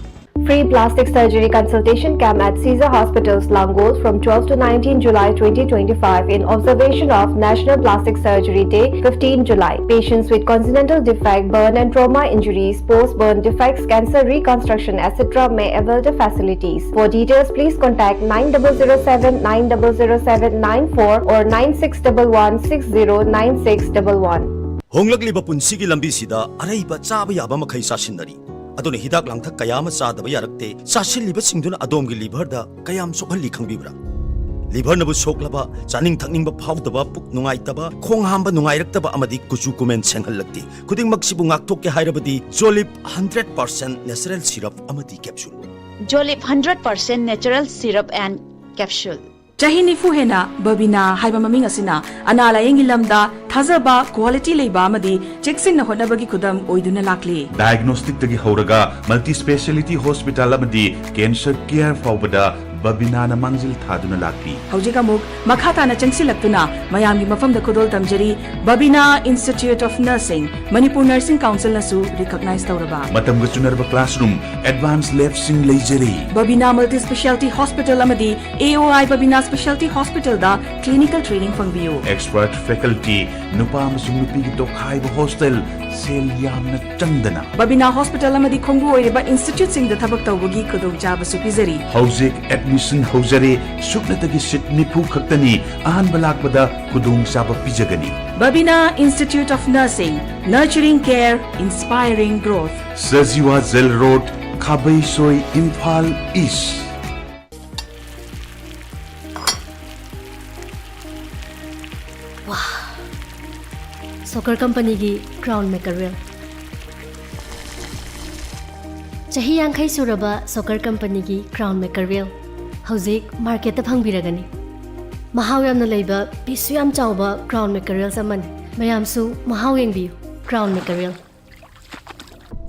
Free plastic surgery consultation camp at Caesar Hospitals, Langol, from twelfth to nineteenth July twenty twenty-five, in observation of National Plastic Surgery Day, fifteenth July. Patients with congenital defect, burn and trauma injuries, post-burn defects, cancer reconstruction, et cetera may avail the facilities. For details, please contact nine double zero seven, nine double zero seven nine four or nine six double one six zero nine six double one. ꯍꯣꯡꯂꯛꯂꯤꯕ ꯄꯨꯟꯁꯤꯒꯤ ꯂꯝꯕꯤꯁꯤꯗ ꯑꯔꯩꯕ ꯆꯥꯕ ꯌꯥꯕ ꯃꯈꯩ ꯆꯥꯁꯤꯟꯅꯔꯤ꯫ ꯑꯗꯨꯅ ꯍꯤꯗꯥꯛ ꯂꯥꯡꯊꯛ ꯀꯌꯥ ꯑꯃ ꯆꯥꯗꯕ ꯌꯥꯔꯛꯇꯦ꯫ ꯆꯥꯁꯤꯜꯂꯤꯕꯁꯤꯡꯗꯨꯅ ꯑꯗꯣꯝꯒꯤ ꯂꯤꯚꯔꯗ ꯀꯌꯥꯝ ꯁꯣꯛꯍꯜꯂꯤ ꯈꯪꯕꯤꯕ꯭ꯔꯥ? ꯂꯤꯚꯔꯅꯕꯨ ꯁꯣꯛꯂꯕ, ꯆꯥꯅꯤꯡ ꯊꯛꯅꯤꯡꯕ ꯐꯥꯎꯗꯕ, ꯄꯨꯛ ꯅꯨꯡꯉꯥꯏꯇꯕ, ꯈꯣꯡ ꯍꯥꯝꯕ ꯅꯨꯡꯉꯥꯏꯔꯛꯇꯕ ꯑꯃꯗꯤ ꯀꯨꯆꯨ ꯀꯨꯃꯦꯟ ꯁꯦꯡꯍꯜꯂꯛꯇꯦ꯫ ꯈꯨꯗꯤꯡꯃꯛꯁꯤꯕꯨ ꯉꯥꯛꯊꯣꯛꯀꯦ ꯍꯥꯏꯔꯕꯗꯤ Jolib hundred percent natural syrup ꯑꯃꯗꯤ capsule꯫ Jolib hundred percent natural syrup and capsule. ꯆꯍꯤ ꯅꯤꯐꯨ ꯍꯦꯟꯅ ꯕꯕꯤꯅꯥ ꯍꯥꯏꯕ ꯃꯃꯤꯡ ꯑꯁꯤꯅ ꯑꯅꯥ ꯂꯥꯌꯦꯡꯒꯤ ꯂꯝꯗ ꯊꯥꯖꯕ, ꯀ꯭ꯋꯥꯂꯤꯇꯤ ꯂꯩꯕ ꯑꯃꯗꯤ ꯆꯦꯛꯁꯤꯟꯅ ꯍꯣꯠꯅꯕꯒꯤ ꯈꯨꯗꯝ ꯑꯣꯏꯗꯨꯅ ꯂꯥꯛꯂꯤ꯫ ꯗꯥꯏꯒꯅꯣꯁꯇꯤꯛꯇꯒꯤ ꯍꯧꯔꯒ ꯃꯜꯇꯤ ꯁ꯭ꯄꯦꯁꯤꯌꯦꯂꯤꯇꯤ ꯍꯣꯁꯄꯤꯇꯥꯜ ꯑꯃꯗꯤ ꯀꯦꯟꯁꯔ ꯀꯤꯌꯔ ꯐꯥꯎꯕꯗ ꯕꯕꯤꯅꯥꯅ ꯃꯥꯡꯖꯤꯜ ꯊꯥꯗꯨꯅ ꯂꯥꯛꯂꯤ꯫ ꯍꯧꯖꯤꯛ ꯑꯃꯨꯛ ꯃꯈꯥ ꯇꯥꯅ ꯆꯪꯁꯤꯜꯂꯛꯇꯨꯅ ꯃꯌꯥꯝꯒꯤ ꯃꯐꯝꯗ ꯈꯨꯗꯣꯜ ꯇꯝꯖꯔꯤ Babina Institute of Nursing, Manipur nursing ꯀꯥꯎꯟꯁꯤꯜꯅꯁꯨ ꯔꯤꯀꯣꯛꯅꯥꯏꯖ ꯇꯧꯔꯕ꯫ ꯃꯇꯝꯒ ꯆꯨꯅꯔꯕ ꯀ꯭ꯂꯥꯁꯔꯨꯝ, ꯑꯦꯗꯚꯥꯟꯁ ꯂꯦꯕꯁꯤꯡ ꯂꯩꯖꯔꯤ꯫ ꯕꯕꯤꯅꯥ ꯃꯜꯇꯤ ꯁ꯭ꯄꯦꯁꯤꯌꯦꯂꯤꯇꯤ ꯍꯣꯁꯄꯤꯇꯥꯜ ꯑꯃꯗꯤ ꯑꯦ ꯑꯣ ꯑꯥꯏ ꯕꯕꯤꯅꯥ ꯁ꯭ꯄꯦꯁꯤꯌꯦꯂꯤꯇꯤ ꯍꯣꯁꯄꯤꯇꯥꯜꯗ ꯀ꯭ꯂꯤꯅꯤꯀꯦꯜ ꯇ꯭ꯔꯦꯅꯤꯡ ꯐꯪꯕꯤꯌꯨ꯫ ꯑꯦꯛꯁꯄꯔꯠ ꯐꯦꯀꯜꯇꯤ, ꯅꯨꯄꯥ ꯑꯃꯁꯨꯡ ꯅꯨꯄꯤꯒꯤ ꯇꯣꯈꯥꯏꯕ ꯍꯣꯁꯇꯦꯜ, ꯁꯦꯜ ꯌꯥꯝꯅ ꯆꯪꯗꯅ꯫ ꯕꯕꯤꯅꯥ ꯍꯣꯁꯄꯤꯇꯥꯜ ꯑꯃꯗꯤ ꯈꯣꯡꯕꯨ ꯑꯣꯏꯔꯤꯕ ꯏꯟꯁꯇꯤꯇ꯭ꯌꯨꯠꯁꯤꯡꯗ ꯊꯕꯛ ꯇꯧꯕꯒꯤ ꯈꯨꯗꯣꯡꯆꯥꯕꯁꯨ ꯄꯤꯖꯔꯤ꯫ ꯍꯧꯖꯤꯛ ꯑꯦꯗꯃꯤꯁꯟ ꯍꯧꯖꯔꯦ꯫ ꯁꯨꯞꯅꯇꯒꯤ ꯁꯤꯠ ꯅꯤꯐꯨ ꯈꯛꯇꯅꯤ꯫ ꯑꯍꯥꯟꯕ ꯂꯥꯛꯄꯗ ꯈꯨꯗꯣꯡꯆꯥꯕ ꯄꯤꯖꯒꯅꯤ꯫ Babina Institute of Nursing, nurturing care, inspiring growth. Sajiwa jail road, Khabeisoi, Imphal east. ꯁꯣꯀꯔ ꯀꯝꯄꯅꯤꯒꯤ ꯀ꯭ꯔꯥꯎꯟ ꯃꯦꯀꯔꯦꯜ꯫ ꯆꯍꯤ ꯌꯥꯡꯈꯩ ꯁꯨꯔꯕ ꯁꯣꯀꯔ ꯀꯝꯄꯅꯤꯒꯤ ꯀ꯭ꯔꯥꯎꯟ ꯃꯦꯀꯔꯦꯜ ꯍꯧꯖꯤꯛ ꯃꯥꯔꯀꯦꯠꯇ ꯐꯪꯕꯤꯔꯒꯅꯤ꯫ ꯃꯍꯥꯎ ꯌꯥꯝꯅ ꯂꯩꯕ, ꯄꯤꯁꯁꯨ ꯌꯥꯝ ꯆꯥꯎꯕ ꯀ꯭ꯔꯥꯎꯟ ꯃꯦꯀꯔꯦꯜꯁ ꯑꯃꯅꯤ꯫ ꯃꯌꯥꯝꯁꯨ ꯃꯍꯥꯎ ꯌꯦꯡꯕꯤꯌꯨ꯫ ꯀ꯭ꯔꯥꯎꯟ ꯃꯦꯀꯔꯦꯜ꯫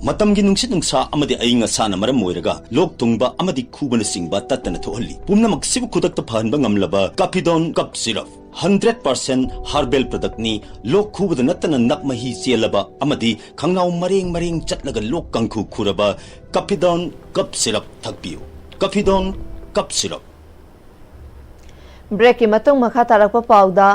ꯃꯇꯝꯒꯤ ꯅꯨꯡꯁꯤꯠ ꯅꯨꯡꯁꯥ ꯑꯃꯗꯤ ꯑꯏꯪ ꯑꯁꯥꯅ ꯃꯔꯝ ꯑꯣꯏꯔꯒ ꯂꯣꯛ ꯊꯨꯡꯕ ꯑꯃꯗꯤ ꯈꯨꯕꯅꯆꯤꯡꯕ ꯇꯠꯇꯅ ꯊꯣꯛꯍꯜꯂꯤ꯫ ꯄꯨꯝꯅꯃꯛꯁꯤꯕꯨ ꯈꯨꯗꯛꯇ ꯐꯍꯟꯕ ꯉꯝꯂꯕ Capidon cough syrup. Hundred percent herbal ꯄ꯭ꯔꯗꯛꯅꯤ꯫ ꯂꯣꯛ ꯈꯨꯕꯗ ꯅꯠꯇꯅ ꯅꯞ ꯃꯍꯤ ꯆꯦꯜꯂꯕ ꯑꯃꯗꯤ ꯈꯪꯅꯥꯎ ꯃꯔꯦꯡ ꯃꯔꯦꯡ ꯆꯠꯂꯒ ꯂꯣꯛ ꯀꯥꯡꯈꯨ ꯈꯨꯔꯕ ꯀꯐꯤꯗꯣꯟ ꯀꯞ ꯁꯤꯔꯞ ꯊꯛꯄꯤꯌꯨ꯫ ꯀꯐꯤꯗꯣꯟ ꯀꯞ ꯁꯤꯔꯞ꯫ ꯕ꯭ꯔꯦꯛꯀꯤ ꯃꯇꯨꯡ ꯃꯈꯥ ꯇꯥꯔꯛꯄ ꯄꯥꯎꯗ꯫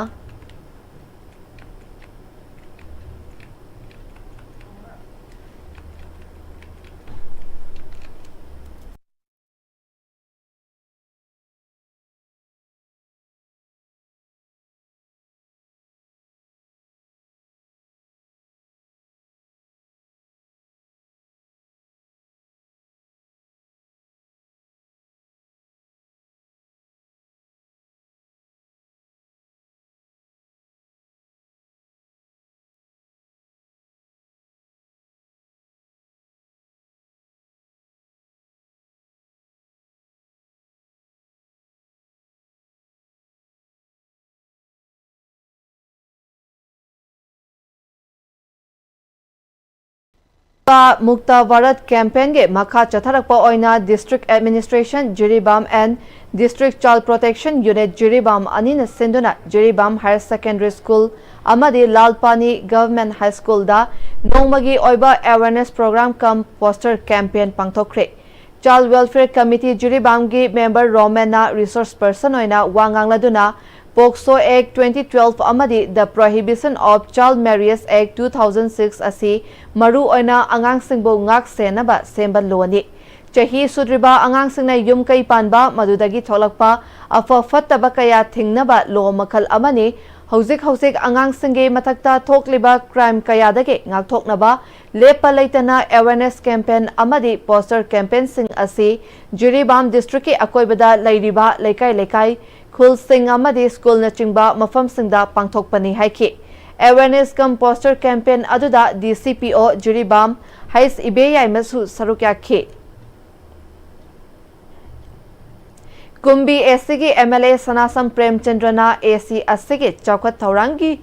ꯃꯨꯛꯇ ꯚꯥꯔꯠ ꯀꯦꯝꯄꯦꯟꯒꯤ ꯃꯈꯥ ꯆꯠꯊꯔꯛꯄ ꯑꯣꯏꯅ District Administration Jiribam and District Child Protection Unit Jiribam ꯑꯅꯤꯅ ꯁꯤꯟꯗꯨꯅ ꯖꯤꯔꯤꯕꯥꯝ Higher Secondary School ꯑꯃꯗꯤ ꯂꯥꯜ ꯄꯥꯅꯤ Government High Schoolꯗ ꯅꯣꯡꯃꯒꯤ ꯑꯣꯏꯕ awareness program cum poster campaign ꯄꯥꯡꯊꯣꯛꯈ꯭ꯔꯦ꯫ Child Welfare Committee ꯖꯤꯔꯤꯕꯥꯝꯒꯤ member ꯔꯣꯃꯦꯟꯅ resource person ꯑꯣꯏꯅ ꯋꯥ ꯉꯥꯡꯂꯗꯨꯅ POCSO Act twenty twelve ꯑꯃꯗꯤ The Prohibition of Child Marriage Act two thousand six ꯑꯁꯤ ꯃꯔꯨ ꯑꯣꯏꯅ ꯑꯉꯥꯡꯁꯤꯡꯕꯨ ꯉꯥꯛ ꯁꯦꯟꯅꯕ ꯁꯦꯝꯕ ꯂꯣꯅꯤ꯫ ꯆꯍꯤ ꯁꯨꯗ꯭ꯔꯤꯕ ꯑꯉꯥꯡꯁꯤꯡꯅ ꯌꯨꯝ ꯀꯩ ꯄꯥꯟꯕ, ꯃꯗꯨꯗꯒꯤ ꯊꯣꯛꯂꯛꯄ ꯑꯐ ꯐꯠꯇꯕ ꯀꯌꯥ ꯊꯤꯡꯅꯕ ꯂꯣ ꯃꯈꯜ ꯑꯃꯅꯤ꯫ ꯍꯧꯖꯤꯛ ꯍꯧꯖꯤꯛ ꯑꯉꯥꯡꯁꯤꯡꯒꯤ ꯃꯊꯛꯇ ꯊꯣꯛꯂꯤꯕ crime ꯀꯌꯥꯗꯒꯤ ꯉꯥꯛꯊꯣꯛꯅꯕ ꯂꯦꯞꯄ ꯂꯩꯇꯅ awareness campaign ꯑꯃꯗꯤ poster campaignꯁꯤꯡ ꯑꯁꯤ ꯖꯤꯔꯤꯕꯥꯝ districtꯀꯤ ꯑꯀꯣꯏꯕꯗ ꯂꯩꯔꯤꯕ ꯂꯩꯀꯥꯏ ꯂꯩꯀꯥꯏ, ꯈꯨꯜꯁꯤꯡ ꯑꯃꯗꯤ schoolꯅꯆꯤꯡꯕ ꯃꯐꯝꯁꯤꯡꯗ ꯄꯥꯡꯊꯣꯛꯄꯅꯤ ꯍꯥꯏꯈꯤ꯫ Awareness cum poster campaign ꯑꯗꯨꯗ DCPO ꯖꯤꯔꯤꯕꯥꯝ ꯍꯩꯁ ꯏꯕꯦꯌꯥꯏꯃꯁꯨ ꯁꯔꯨꯛ ꯌꯥꯈꯤ꯫ ꯀꯨꯝꯕꯤ ACꯒꯤ MLA ꯁꯅꯥꯁꯝ ꯄ꯭ꯔꯦꯝꯆꯟꯗ꯭ꯔꯅ AC ꯑꯁꯤꯒꯤ ꯆꯥꯎꯈꯠ ꯊꯧꯔꯥꯡꯒꯤ,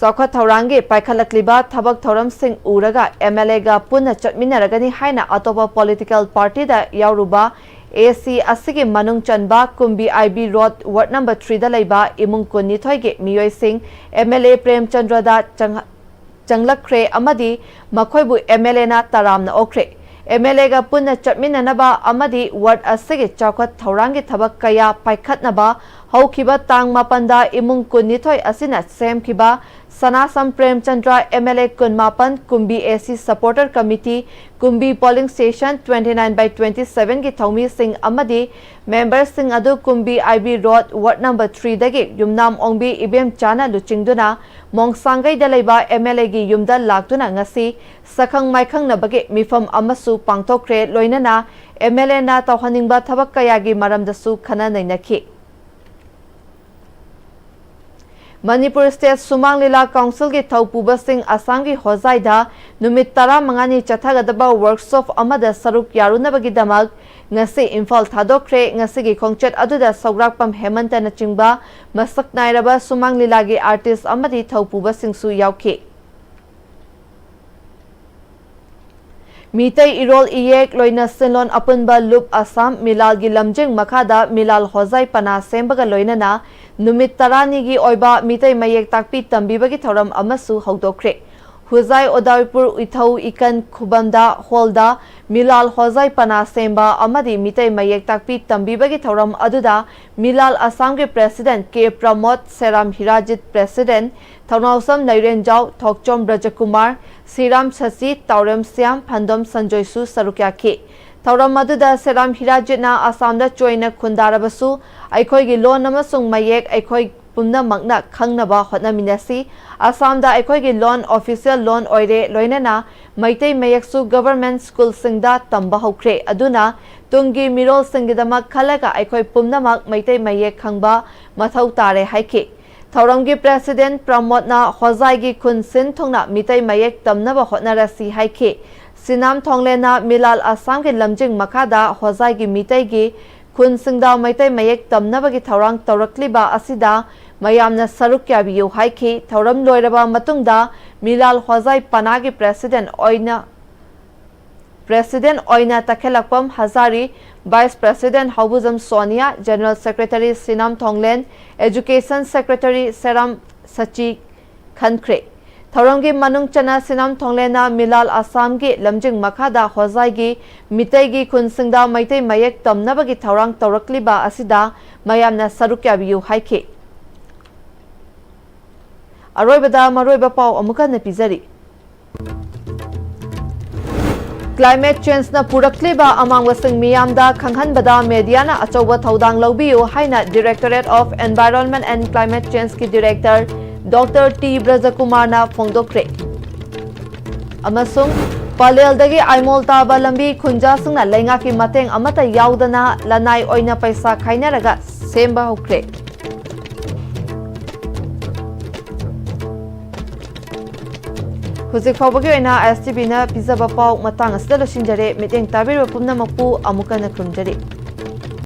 ꯆꯥꯎꯈꯠ ꯊꯧꯔꯥꯡꯒꯤ ꯄꯥꯏꯈꯠꯂꯛꯂꯤꯕ ꯊꯕꯛ ꯊꯧꯔꯝꯁꯤꯡ ꯎꯔꯒ MLAꯒ ꯄꯨꯟꯅ ꯆꯠꯃꯤꯟꯅꯔꯒꯅꯤ ꯍꯥꯏꯅ ꯑꯇꯣꯞꯄ political partyꯗ ꯌꯥꯎꯔꯨꯕ ꯑꯦ ꯁꯤ ꯑꯁꯤꯒꯤ ꯃꯅꯨꯡ ꯆꯟꯕ ꯀꯨꯝꯕꯤ I B road ward number ꯊ꯭ꯔꯤꯗ ꯂꯩꯕ ꯏꯃꯨꯡ ꯀꯨꯟꯅꯤꯊꯣꯏꯒꯤ ꯃꯤꯑꯣꯏꯁꯤꯡ ꯑꯦꯝ ꯑꯦꯜ ꯑꯦ ꯄ꯭ꯔꯦꯝꯆꯟꯗ꯭ꯔꯗ ꯆꯪ-, ꯆꯪꯂꯛꯈ꯭ꯔꯦ ꯑꯃꯗꯤ ꯃꯈꯣꯏꯕꯨ ꯑꯦꯝ ꯑꯦꯜ ꯑꯦꯅ ꯇꯔꯥꯝꯅ ꯑꯣꯛꯈ꯭ꯔꯦ꯫ ꯑꯦꯝ ꯑꯦꯜ ꯑꯦꯒ ꯄꯨꯟꯅ ꯆꯠꯃꯤꯟꯅꯅꯕ ꯑꯃꯗꯤ ꯋꯥꯔꯗ ꯑꯁꯤꯒꯤ ꯆꯥꯎꯈꯠ ꯊꯧꯔꯥꯡꯒꯤ ꯊꯕꯛ ꯀꯌꯥ ꯄꯥꯏꯈꯠꯅꯕ ꯍꯧꯈꯤꯕ ꯇꯥꯡ ꯃꯥꯄꯟꯗ ꯏꯃꯨꯡ ꯀꯨꯟꯅꯤꯊꯣꯏ ꯑꯁꯤꯅ ꯁꯦꯝꯈꯤꯕ ꯁꯅꯥꯁꯝ Premchandra M L A ꯀꯨꯟꯃꯥꯄꯟ Kumbi A C supporter committee Kumbi polling station twenty nine by twenty ꯁꯚꯦꯟꯒꯤ ꯊꯧꯃꯤꯁꯤꯡ ꯑꯃꯗꯤ ꯃꯦꯝꯕꯔꯁꯤꯡ ꯑꯗꯨ Kumbi I B road ward number ꯊ꯭ꯔꯤꯗꯒꯤ ꯌꯨꯝꯅꯥꯝ ꯑꯣꯡꯕꯤ ꯏꯕꯦꯝꯆꯥꯅ ꯂꯨꯆꯤꯡꯗꯨꯅ ꯃꯣꯡꯁꯥꯡꯒꯩꯗ ꯂꯩꯕ ꯑꯦꯝ ꯑꯦꯜ ꯑꯦꯒꯤ ꯌꯨꯝꯗ ꯂꯥꯛꯇꯨꯅ ꯉꯁꯤ ꯁꯛꯈꯪ ꯃꯥꯏꯈꯪꯅꯕꯒꯤ ꯃꯤꯐꯝ ꯑꯃꯁꯨ ꯄꯥꯡꯊꯣꯛꯈ꯭ꯔꯦ꯫ ꯂꯣꯏꯅꯅ ꯑꯦꯝ ꯑꯦꯜ ꯑꯦꯅ ꯇꯧꯍꯟꯅꯤꯡꯕ ꯊꯕꯛ ꯀꯌꯥꯒꯤ ꯃꯔꯝꯗꯁꯨ ꯈꯟꯅ ꯅꯩꯅꯈꯤ꯫ ꯃꯅꯤꯄꯨꯔ ꯁ꯭ꯇꯦꯠ ꯁꯨꯃꯥꯡ ꯂꯤꯂꯥ ꯀꯥꯎꯟꯁꯤꯜꯒꯤ ꯊꯧꯄꯨꯕꯁꯤꯡ ꯑꯁꯥꯝꯒꯤ ꯍꯣꯖꯥꯏꯗ ꯅꯨꯃꯤꯠ ꯇꯔꯥꯃꯉꯥꯅꯤ ꯆꯠꯊꯒꯗꯕ ꯋꯔꯛꯁꯣꯞ ꯑꯃꯗ ꯁꯔꯨꯛ ꯌꯥꯔꯨꯅꯕꯒꯤꯗꯃꯛ ꯉꯁꯤ ꯏꯝꯐꯥꯜ ꯊꯥꯗꯣꯛꯈ꯭ꯔꯦ꯫ ꯉꯁꯤꯒꯤ ꯈꯣꯡꯆꯠ ꯑꯗꯨꯗ ꯁꯧꯒ꯭ꯔꯥꯛꯄꯝ ꯍꯦꯃꯟꯇꯅꯆꯤꯡꯕ ꯃꯁꯛ ꯅꯥꯏꯔꯕ ꯁꯨꯃꯥꯡ ꯂꯤꯂꯥꯒꯤ ꯑꯥꯔꯇꯤꯁ ꯑꯃꯗꯤ ꯊꯧꯄꯨꯕꯁꯤꯡꯁꯨ ꯌꯥꯎꯈꯤ꯫ ꯃꯤꯇꯩ ꯏꯔꯣꯜ ꯏꯌꯦꯛ ꯂꯣꯏꯅ ꯁꯦꯟꯂꯣꯟ ꯑꯄꯨꯟꯕ ꯂꯨꯞ ꯑꯁꯥꯝ ꯃꯤꯂꯥꯜꯒꯤ ꯂꯝꯖꯤꯡ ꯃꯈꯥꯗ ꯃꯤꯂꯥꯜ ꯍꯣꯖꯥꯏ ꯄꯅꯥ ꯁꯦꯝꯕꯒ ꯂꯣꯏꯅꯅ ꯅꯨꯃꯤꯠ ꯇꯔꯥꯅꯤꯒꯤ ꯑꯣꯏꯕ ꯃꯤꯇꯩ ꯃꯌꯦꯛ ꯇꯥꯛꯄꯤ ꯇꯝꯕꯤꯕꯒꯤ ꯊꯧꯔꯝ ꯑꯃꯁꯨ ꯍꯧꯗꯣꯛꯈ꯭ꯔꯦ꯫ ꯍꯨꯖꯥꯏ ꯑꯣꯗꯥꯏꯄꯨꯔ ꯏꯊꯧ ꯏꯀꯟ ꯈꯨꯕꯝꯗ ꯍꯣꯜꯗ ꯃꯤꯂꯥꯜ ꯍꯣꯖꯥꯏ ꯄꯅꯥ ꯁꯦꯝꯕ ꯑꯃꯗꯤ ꯃꯤꯇꯩ ꯃꯌꯦꯛ ꯇꯥꯛꯄꯤ ꯇꯝꯕꯤꯕꯒꯤ ꯊꯧꯔꯝ ꯑꯗꯨꯗ ꯃꯤꯂꯥꯜ ꯑꯁꯥꯝꯒꯤ ꯄ꯭ꯔꯦꯁꯤꯗꯦꯟꯠ ꯀꯦ ꯄ꯭ꯔꯃꯣꯗ, ꯁꯦꯔꯥꯝ ꯍꯤꯔꯥꯖꯤꯠ ꯄ꯭ꯔꯦꯁꯤꯗꯦꯟꯠ ꯊꯧꯅꯥꯎꯁꯝ ꯂꯩꯔꯦꯟꯖꯥꯎ, ꯊꯣꯛꯆꯣꯝ ꯕ꯭ꯔꯖꯀꯨꯃꯥꯔ, ꯁꯤꯔꯥꯝ ꯁꯁꯤ, ꯇꯥꯎꯔꯦꯝ ꯁ꯭ꯌꯥꯝ, ꯐꯟꯗꯣꯝ ꯁꯟꯖꯣꯏꯁꯨ ꯁꯔꯨꯛ ꯌꯥꯈꯤ꯫ ꯊꯧꯔꯝ ꯑꯗꯨꯗ ꯁꯦꯔꯥꯝ ꯍꯤꯔꯥꯖꯤꯠꯅ ꯑꯁꯥꯝꯗ ꯆꯣꯏꯅ ꯈꯨꯟꯗꯥꯔꯕꯁꯨ ꯑꯩꯈꯣꯏꯒꯤ ꯂꯣꯟ ꯑꯃꯁꯨꯡ ꯃꯌꯦꯛ ꯑꯩꯈꯣꯏ ꯄꯨꯝꯅꯃꯛꯅ ꯈꯪꯅꯕ ꯍꯣꯠꯅꯃꯤꯟꯅꯁꯤ꯫ ꯑꯁꯥꯝꯗ ꯑꯩꯈꯣꯏꯒꯤ ꯂꯣꯟ ꯑꯣꯐꯤꯁꯤꯌꯦꯜ ꯂꯣꯟ ꯑꯣꯏꯔꯦ, ꯂꯣꯏꯅꯅ ꯃꯩꯇꯩ ꯃꯌꯦꯛꯁꯨ ꯒꯚꯔꯟꯃꯦꯟꯠ ꯁ꯭ꯀꯨꯜꯁꯤꯡꯗ ꯇꯝꯕ ꯍꯧꯈ꯭ꯔꯦ꯫ ꯑꯗꯨꯅ ꯇꯨꯡꯒꯤ ꯃꯤꯔꯣꯜꯁꯤꯡꯒꯤꯗꯃꯛ ꯈꯜꯂꯒ ꯑꯩꯈꯣꯏ ꯄꯨꯝꯅꯃꯛ ꯃꯩꯇꯩ ꯃꯌꯦꯛ ꯈꯪꯕ ꯃꯊꯧ ꯇꯥꯔꯦ ꯍꯥꯏꯈꯤ꯫ ꯊꯧꯔꯝꯒꯤ ꯄ꯭ꯔꯦꯁꯤꯗꯦꯟꯠ ꯄ꯭ꯔꯃꯣꯗꯅ ꯍꯣꯖꯥꯏꯒꯤ ꯈꯨꯟ ꯁꯤꯟ ꯊꯨꯡꯅ ꯃꯤꯇꯩ ꯃꯌꯦꯛ ꯇꯝꯅꯕ ꯍꯣꯠꯅꯔꯁꯤ ꯍꯥꯏꯈꯤ꯫ ꯁꯤꯅꯥꯝ ꯊꯣꯡꯂꯦꯟꯅ ꯃꯤꯂꯥꯜ ꯑꯁꯥꯝꯒꯤ ꯂꯝꯖꯤꯡ ꯃꯈꯥꯗ ꯍꯣꯖꯥꯏꯒꯤ ꯃꯤꯇꯩꯒꯤ ꯈꯨꯟꯁꯤꯡꯗ ꯃꯩꯇꯩ ꯃꯌꯦꯛ ꯇꯝꯅꯕꯒꯤ ꯊꯧꯔꯥꯡ ꯇꯧꯔꯛꯂꯤꯕ ꯑꯁꯤꯗ ꯃꯌꯥꯝꯅ ꯁꯔꯨꯛ ꯌꯥꯕꯤꯌꯨ ꯍꯥꯏꯈꯤ꯫ ꯊꯧꯔꯝ ꯂꯣꯏꯔꯕ ꯃꯇꯨꯡꯗ ꯃꯤꯂꯥꯜ ꯍꯣꯖꯥꯏ ꯄꯅꯥꯒꯤ ꯄ꯭ꯔꯦꯁꯤꯗꯦꯟꯠ ꯑꯣꯏꯅ President ꯑꯣꯏꯅ ꯇꯈꯦꯂꯛꯄꯝ ꯍꯖꯥꯔꯤ, Vice President ꯍꯧꯕꯨꯖꯝ Sonia, General Secretary ꯁꯤꯅꯥꯝ ꯊꯣꯡꯂꯦꯟ, Education Secretary ꯁꯦꯔꯥꯝ Shashi ꯈꯟꯈ꯭ꯔꯦ꯫ ꯊꯧꯔꯝꯒꯤ ꯃꯅꯨꯡ ꯆꯟꯅ ꯁꯤꯅꯥꯝ ꯊꯣꯡꯂꯦꯟꯅ ꯃꯤꯂꯥꯜ ꯑꯁꯥꯝꯒꯤ ꯂꯝꯖꯤꯡ ꯃꯈꯥꯗ ꯍꯣꯖꯥꯏꯒꯤ ꯃꯤꯇꯩꯒꯤ ꯈꯨꯟꯁꯤꯡꯗ ꯃꯩꯇꯩ ꯃꯌꯦꯛ ꯇꯝꯅꯕꯒꯤ ꯊꯧꯔꯥꯡ ꯇꯧꯔꯛꯂꯤꯕ ꯑꯁꯤꯗ ꯃꯌꯥꯝꯅ ꯁꯔꯨꯛ ꯌꯥꯕꯤꯌꯨ ꯍꯥꯏꯈꯤ꯫ ꯑꯔꯣꯏꯕꯗ ꯃꯔꯨꯑꯣꯏꯕ ꯄꯥꯎ ꯑꯃꯨꯛ ꯍꯟꯅ ꯄꯤꯖꯔꯤ꯫ Climate changeꯅ ꯄꯨꯔꯛꯂꯤꯕ ꯑꯃꯥꯡꯕꯁꯤꯡ ꯃꯤꯌꯥꯝꯗ ꯈꯪꯍꯟꯕꯗ mediaꯅ ꯑꯆꯧꯕ ꯊꯧꯗꯥꯡ ꯂꯧꯕꯤꯌꯨ ꯍꯥꯏꯅ Directorate of Environment and Climate Changeꯀꯤ Director Doctor ꯇꯤ ꯕ꯭ꯔꯖꯀꯨꯃꯥꯔꯅ ꯐꯣꯡꯗꯣꯛꯈ꯭ꯔꯦ꯫ ꯑꯃꯁꯨꯡ ꯄꯂꯦꯜꯗꯒꯤ ꯑꯥꯏꯃꯣꯜ ꯇꯥꯕ ꯂꯝꯕꯤ ꯈꯨꯟꯖꯥꯁꯤꯡꯅ ꯂꯩꯉꯥꯛꯀꯤ ꯃꯇꯦꯡ ꯑꯃꯠꯇ ꯌꯥꯎꯗꯅ ꯂꯅꯥꯏ ꯑꯣꯏꯅ ꯄꯩꯁꯥ ꯈꯥꯏꯅꯔꯒ ꯁꯦꯝꯕ ꯍꯧꯈ꯭ꯔꯦ꯫ ꯍꯧꯖꯤꯛ ꯐꯥꯎꯕꯒꯤ ꯑꯣꯏꯅ ꯑꯥꯏ ꯑꯦꯁ ꯇꯤ ꯚꯤꯅ ꯄꯤꯖꯕ ꯄꯥꯎ ꯃꯇꯥꯡ ꯑꯁꯤꯗ ꯂꯣꯏꯁꯤꯟꯖꯔꯦ꯫ ꯃꯤꯠꯌꯦꯡ ꯇꯥꯕꯤꯔꯤꯕ ꯄꯨꯝꯅꯃꯛꯄꯨ ꯑꯃꯨꯛ ꯍꯟꯅ ꯈꯨꯔꯨꯝꯖꯔꯤ꯫